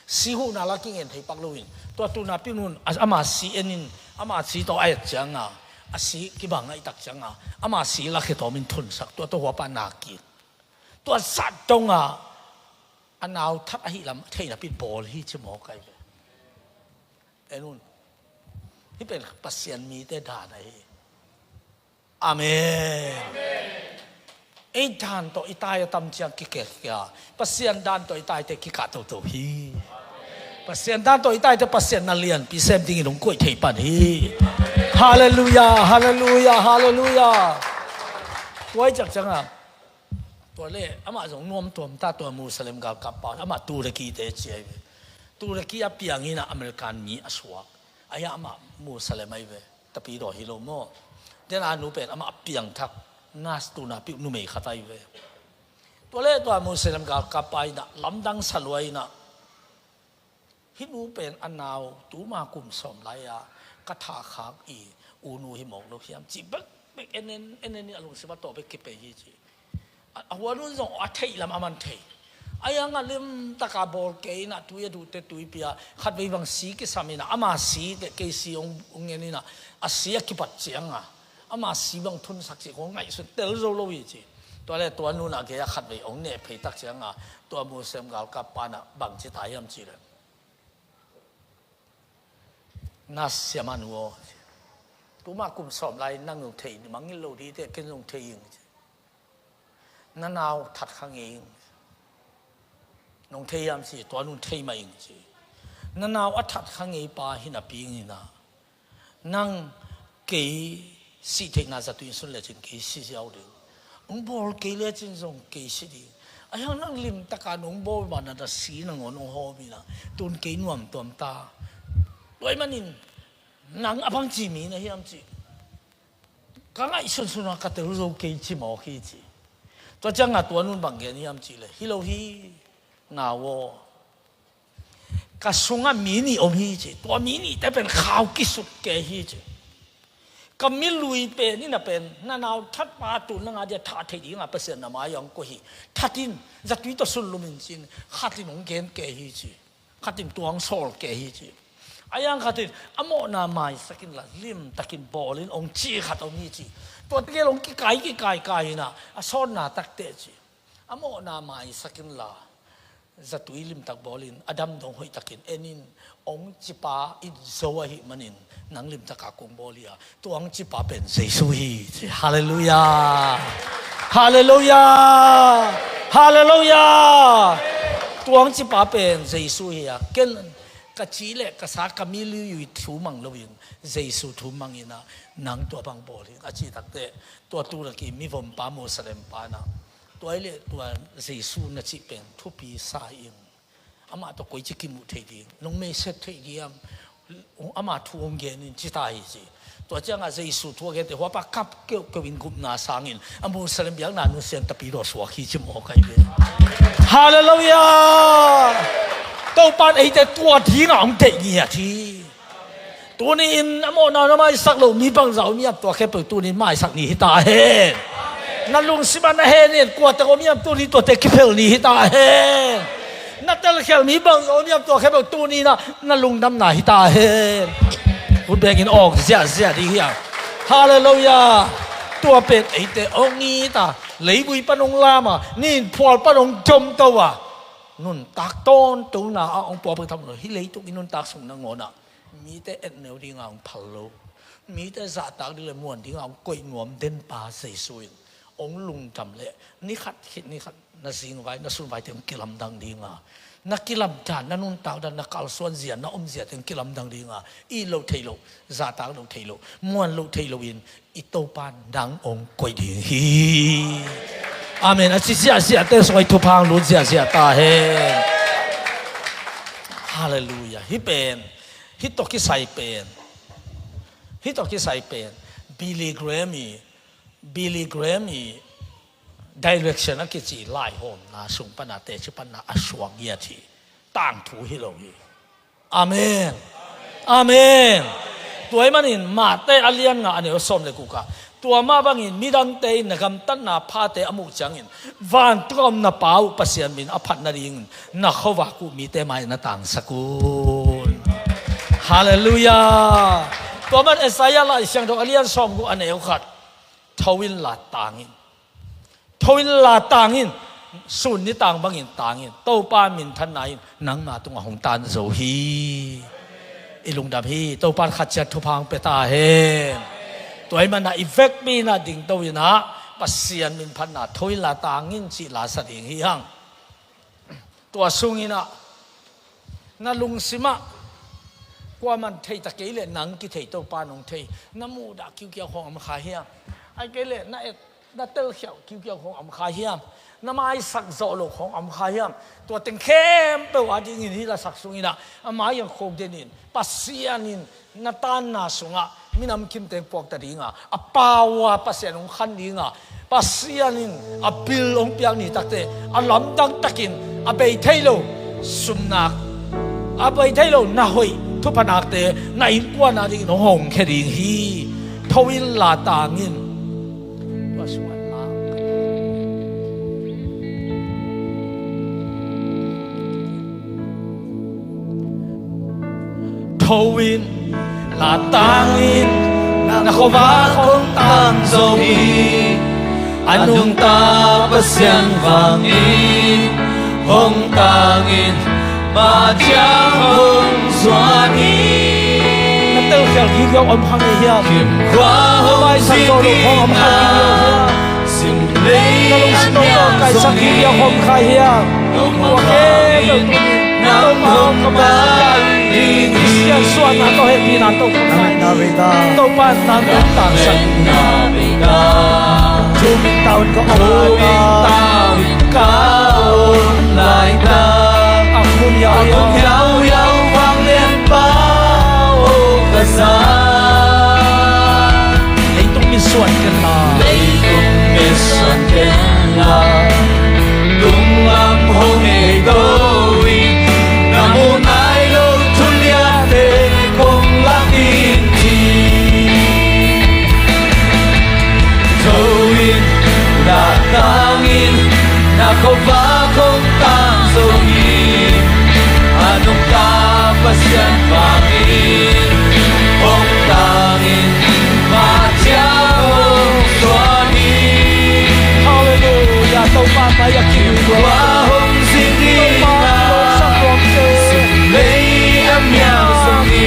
Si huhna la kingen thei pak loin, tua tu napi nu in a, ama si en in, ama si tawh a et ciang a, a si kibang ngaih tak ciang a, ama si lakhia tawm in thunsak, tua tawh hua pa na kik. Tua zah dong a, a nau that ahih lam thei napi in bawl hi ci mawk ahi ve. En un. Hih pen Pasian mite dan ahi. Amen. Ei dan tawh i tai a tam ciang kikek kia, Pasian dan tawh i taite kikah toto hi. Pasian dan tawh i taite Pasian na lianpi sem dingin hong koih thei pan hi. Halleluiah, halleluiah, halleluiah. Tua i ciak ciang a, tua le amah zong nuam tuam ta, tua Musalem galkap pa, amah Turkey te ci ahi ve. Turkey a piang in ah American mi a suak. Ahi a, amah Musalem ahi ve. Tapidaw hi lo maw? Tua a nu pen amah a piangthak, nurse tu napi uh numei khat ahi ve. Tua le tua Musalem galkap pa in ah lamdang sa lua in ah, hih nu pen a nau tuma kum sawm lai a ka thah khak i u nu hi mawk lo hiam ci bekbek en en, en en in a lungsim a tawh bek kipei hi ci. A, a hua nu in zong a theih lam a man thei. Ahi hang a limtak a bawl kei in ah, tui a duhte tui pia, khatvei bang si kisam in ah, ama si teh kei si hong, hong en in ah, a si a kipat ciang a, ama si bang thunsak cih kong ngaihsun tel zo lo hi ci. Tua le tua nu in a gei a khatvei hong neh phei tak ciang a, tua Musalem galkap pa in ah bang ci ta hiam cih leh, nurse siamah nu aw, tuma kum sawm lai nang zong thei mangngilh lo ding teh, ken zong thei ing ci. Na nau that kha ngei ing. Nong thei hiam ci, tua nu in thei mah ing ci. Na nau a that kha ngei pa hi napi in ah, nang kei sih theihna zatui in sun lecin kei si ziau ding. Hong bawl kei lecin zong kei si ding. Ahi hang nang limtak a nong bawl banah na si nangawn hong hawm in ah, tun kei nuam tuam ta. Tua ahih manin nang a bangci mi na hiam ci. Ka ngaihsun sun a ka tel zo kei ci mawk hi ci. Tua ciang a tua nu in bang gen hiam cih leh, hi lo hi, nau aw, ka sungah mi nih om hi ci. Tua mi nihte pen khau kisut kei hi ci. Ka milui pen in a pen, na nau that pa tu nang a dia thah theih ding a Pasian na mai ah hong koih hi. That in, zatui tawh sunlum in ci-in, khat in hong gen kei hi ci. Khat in tua hong sawl kei hi ci. Ahi hang khat in, a mawhna maisak inla, limtakin bawl in, hong ci khat om hi ci. Tua tegel hong kikai, kikai, kai in ah, a sawnna tak teh ci. A mawhna maisak inla, zatui limtak bawl in, a dam dong hoih takin en in, hong ci pa in zo ahih manin, nang limtak a kong bawl hi a, tua hong ci pa pen Jesu hi ci. Halleluiah. Halleluiah. Halleluiah. Tua hong ci pa pen Jesu hi a, ken ka ci leh ka sa, ka milui thu mang loin, Jesu thu mang in ah, nang tua bang bawl hi a ci tak teh, tua tu lak i mivom pa, Musalem pa in ah, tua hi leh tua Jesu na cih pen thupi sa ing. Amah tawh koici kimuh thei ding. Nong meiset thei diam? Ama thu hong gen in ci ta hi ci. Tua ciang a Jesu thu a gen teh hua pa kap keuhkeuh in gupna sangin a Musalem biakna nusia in Tapidaw suak hi ci mawk ahi ve. Halleluiah! Topa in eite tua ding a hong deih ngiat hi. Tuni in a mawhna na maisak lo mi bangzah om hiam, tua khempeuh tuni in maisak ni hi ta hen. Na lungsim ah na hen in kuate om hiam, tuni tuate kiphel ni hi ta hen. Na telkhial mi bangzah om hiam, tua khempeuh tuni in ah na lungdamna hi ta hen. Khut beng in awng ziahziah ding hi a. Halleluiah. Tua pen eite hong it a, leivui pan hong lam a, ninphual pan hong domto a, nuntak tawntona ah hong puak bek tham lo. Hih leitung i nuntak sung nangawn ah mite etneu ding a hong phal lo, mite zahtak ding le muan ding a hong koih nuam den pa Jesu in hong lungdam leh, ni khat khit ni khat na zingvai, na sunvaite hong kilamdang ding a, na kilamdan, na nuntakdan, na kalsuanzia, na omziate hong kilamdang ding a, it loh theih loh, zahtak loh theih loh, muan loh theih loh in i Topa in nang hong koih ding hi. Amen. A ci ziahziahte sungah i thupha hong lut ziahziah ta hen. Halleluiah. Hih pen, hih tawh kisai pen, hih tawh kisai pen Billy Graham i, Billy Graham i Direction a kici laihawmna sung pan a, teci pan a a suak ngiat hi. Tangthu hi lo hi. Amen. Amen. Tua ahih manin Mate a lian nga a neu sawm le guk ah, tua mah bangin midangte in na gamtatna phate a muh ciangin vantung a om na Pa uh Pasian min a phat nadingin na khuavak uh mite mai na tangsak un. Halleluiah. Tua man Isaiah Lai Siangtho a lian sawm guk a neu khat, tho inla tang in. Tho inla tang in, sun nitang bangin tang in. Topa minthanna in nangma tungah hong tan zo hi. I lungdam hi. Topa in khat ciat thupha hong pia ta hen. Tua ahih manin i vekpi in dingto in, Pasian min phatna tho inla tang in cih la sa ding hi hang. Tua sungin na lungsim ah kuaman thei ta kei leh nang kithei, Topa in hong thei. Na muhdah kiukiau khawng om kha hiam? Ahih kei leh na et, na telkhialh kiukiau khawng om kha hiam? Na maisak zawh loh khawng om kha hiam? Tua teng khempeuh adingin hih lasak sungin a mai ah khukdenin, Pasian in na tanna sungah minam kimteng puakta dinga, a pau a Pasian hong khan dinga, Pasian in a bil hong piak ni takte a lamdang takin a bei thei lo sumnak, a bei thei lo na hoih thupha nakte na innkuan adingin hong hawmkhia ding hi. Tho inla tang in. Tua sungah la Tho inla tang in, na khuavak hong tang zo hi. A nungta Pasian vangin hong tang in, mah ciang hong zuan hi. Na telkhialh kiukiau om kha ngei hiam? Khimkhua hong zin ding a, sim lei a miang zong hi. Na lungsim tawh kaisak kiukiau om kha hiam? Tua khempeuh tuni Topa hong kamsak lai, Khristian suahna tawh hehpihna tawh kong nai. Topa in nang hong tangsak. Thu min tau in ka om lai ta. Ka om lai ta. A khum yauyau, a khum yauyau vanglianpa aw ka za. Leitung mit suan ken la. Leitung mit suan ken la. Tung lam hong ei ko in, na muh nai lo thuliate kong lak in hi. Tho inla tang in, na khuavak hong tang zo hi. A nungta Pasian vangin hong tang in, mah ciang hong zuan hi. Halleluiah. Topa mai a kim khua hong zin ding a, Topa hong sak tuam se. Sim lei a miang zong hi.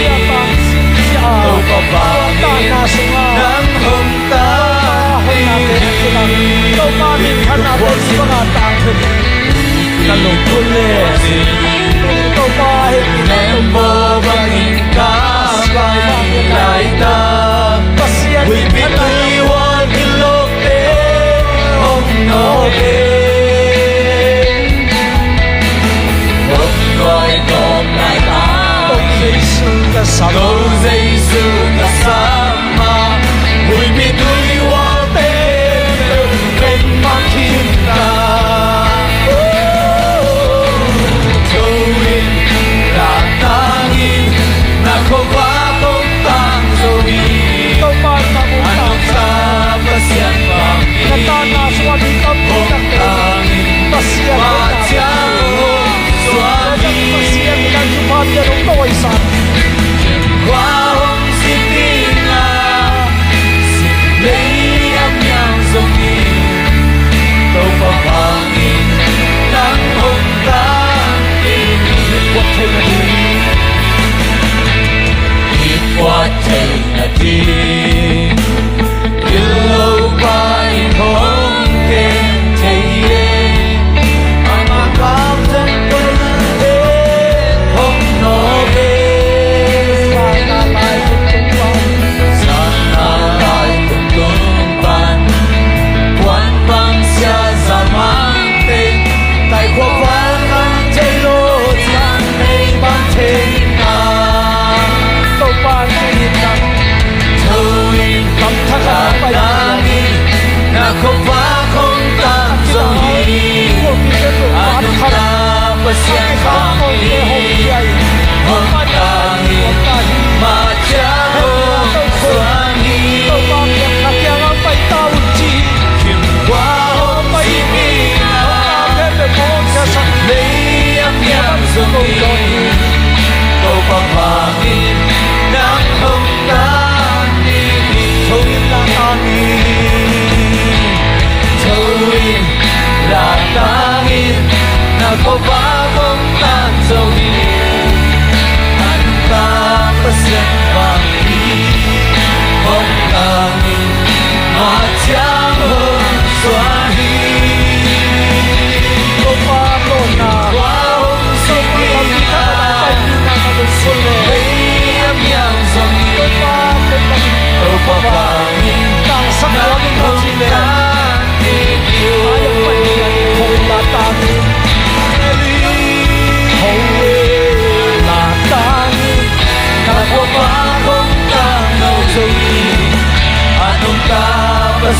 Topa vangin nang hong Topa min phatna tawh i banga tang thei. Na lungkul le Topa hehpihna tawh bangin ka pai lai ta. Pasian min phatna tawh i lawkte hong nawk e. Hong nawk lai ta. Hong Jesu ka sam. Hong Jesu ka sam. Huipi tui hualte peuh peuh mang khin ta. Tho inla tang in, na khuavak hong tang zo hi. Topa in na hong tang. A nungta Pasian vangin na tanna sungah mi tam hong tang in, Pasian hong tang. Mah ciang hong zuan hi. Pasian in nang thupha piak hong tawisan. Khua hong zin ding a, sim lei a miang zong hi. Topa vangin nang hong tang in. I puak theihna ding. I puak theihna ding. Gilo pa in hong kem thei e. Amah pau zong pen e hong nawk e. Sana lai tung tung pan. Sana lai tung tung pan. Puan bang sia za mang teng. Tai khua van kan thei lo ciang nei bang thei na. Topa in Tho inla tang in, na khuavak hong tang zo hi. A nungta Pasian vangin hong tang in, mah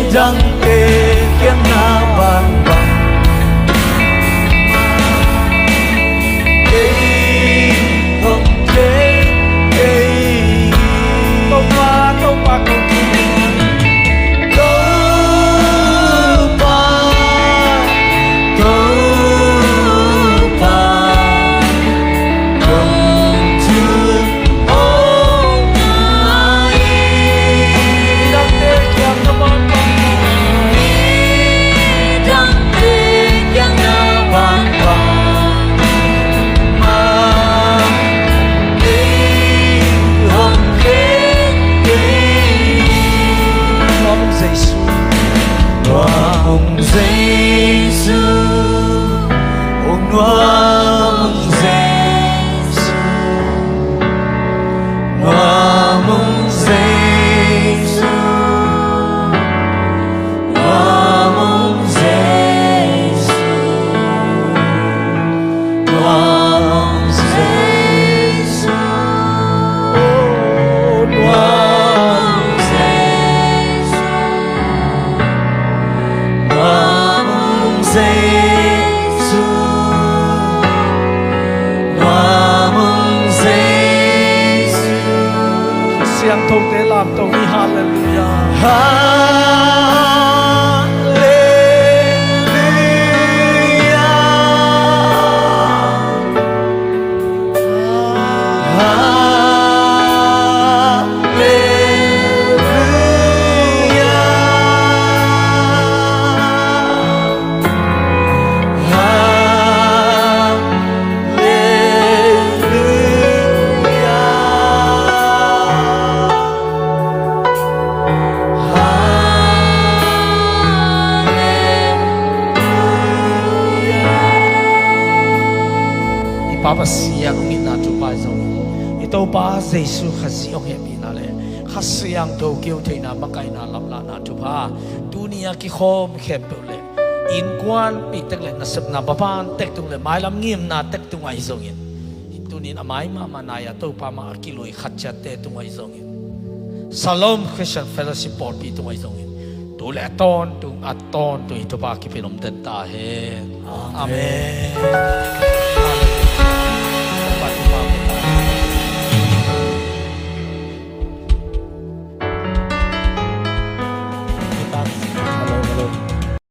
Midangte kiang na bangbang, kei hong khen kei. Topa, Topa, Topa, Topa, Topa. Jesu, oh, nuam Jesu, nuam Jesu, nuam Jesu, nuam Jesu, oh, nuam Jesu. Nuam Jesu, nuam Jesu. Siangthote lamto ni. Halleluia. Halleluia. Pasian hong itna thupha ahi zongin, i Topa Jesu Khazih hong hehpihna le Kha Siangtho keu theihna, makaihna, lamlahna thupha, tuni a kikhawm khempeuh le innkuanpih tek le nasepna baban tek tung le mailam ngimna tek tung ahi zongin, tunin a mai mahmah nai a Topa mah a kilui khat ciatte tung ahi zongin, Shalom Christian Fellowship pawlpi tung ahi zongin, tu le a tawntung a tawntung i thupha kipin om den ta hen. Amen.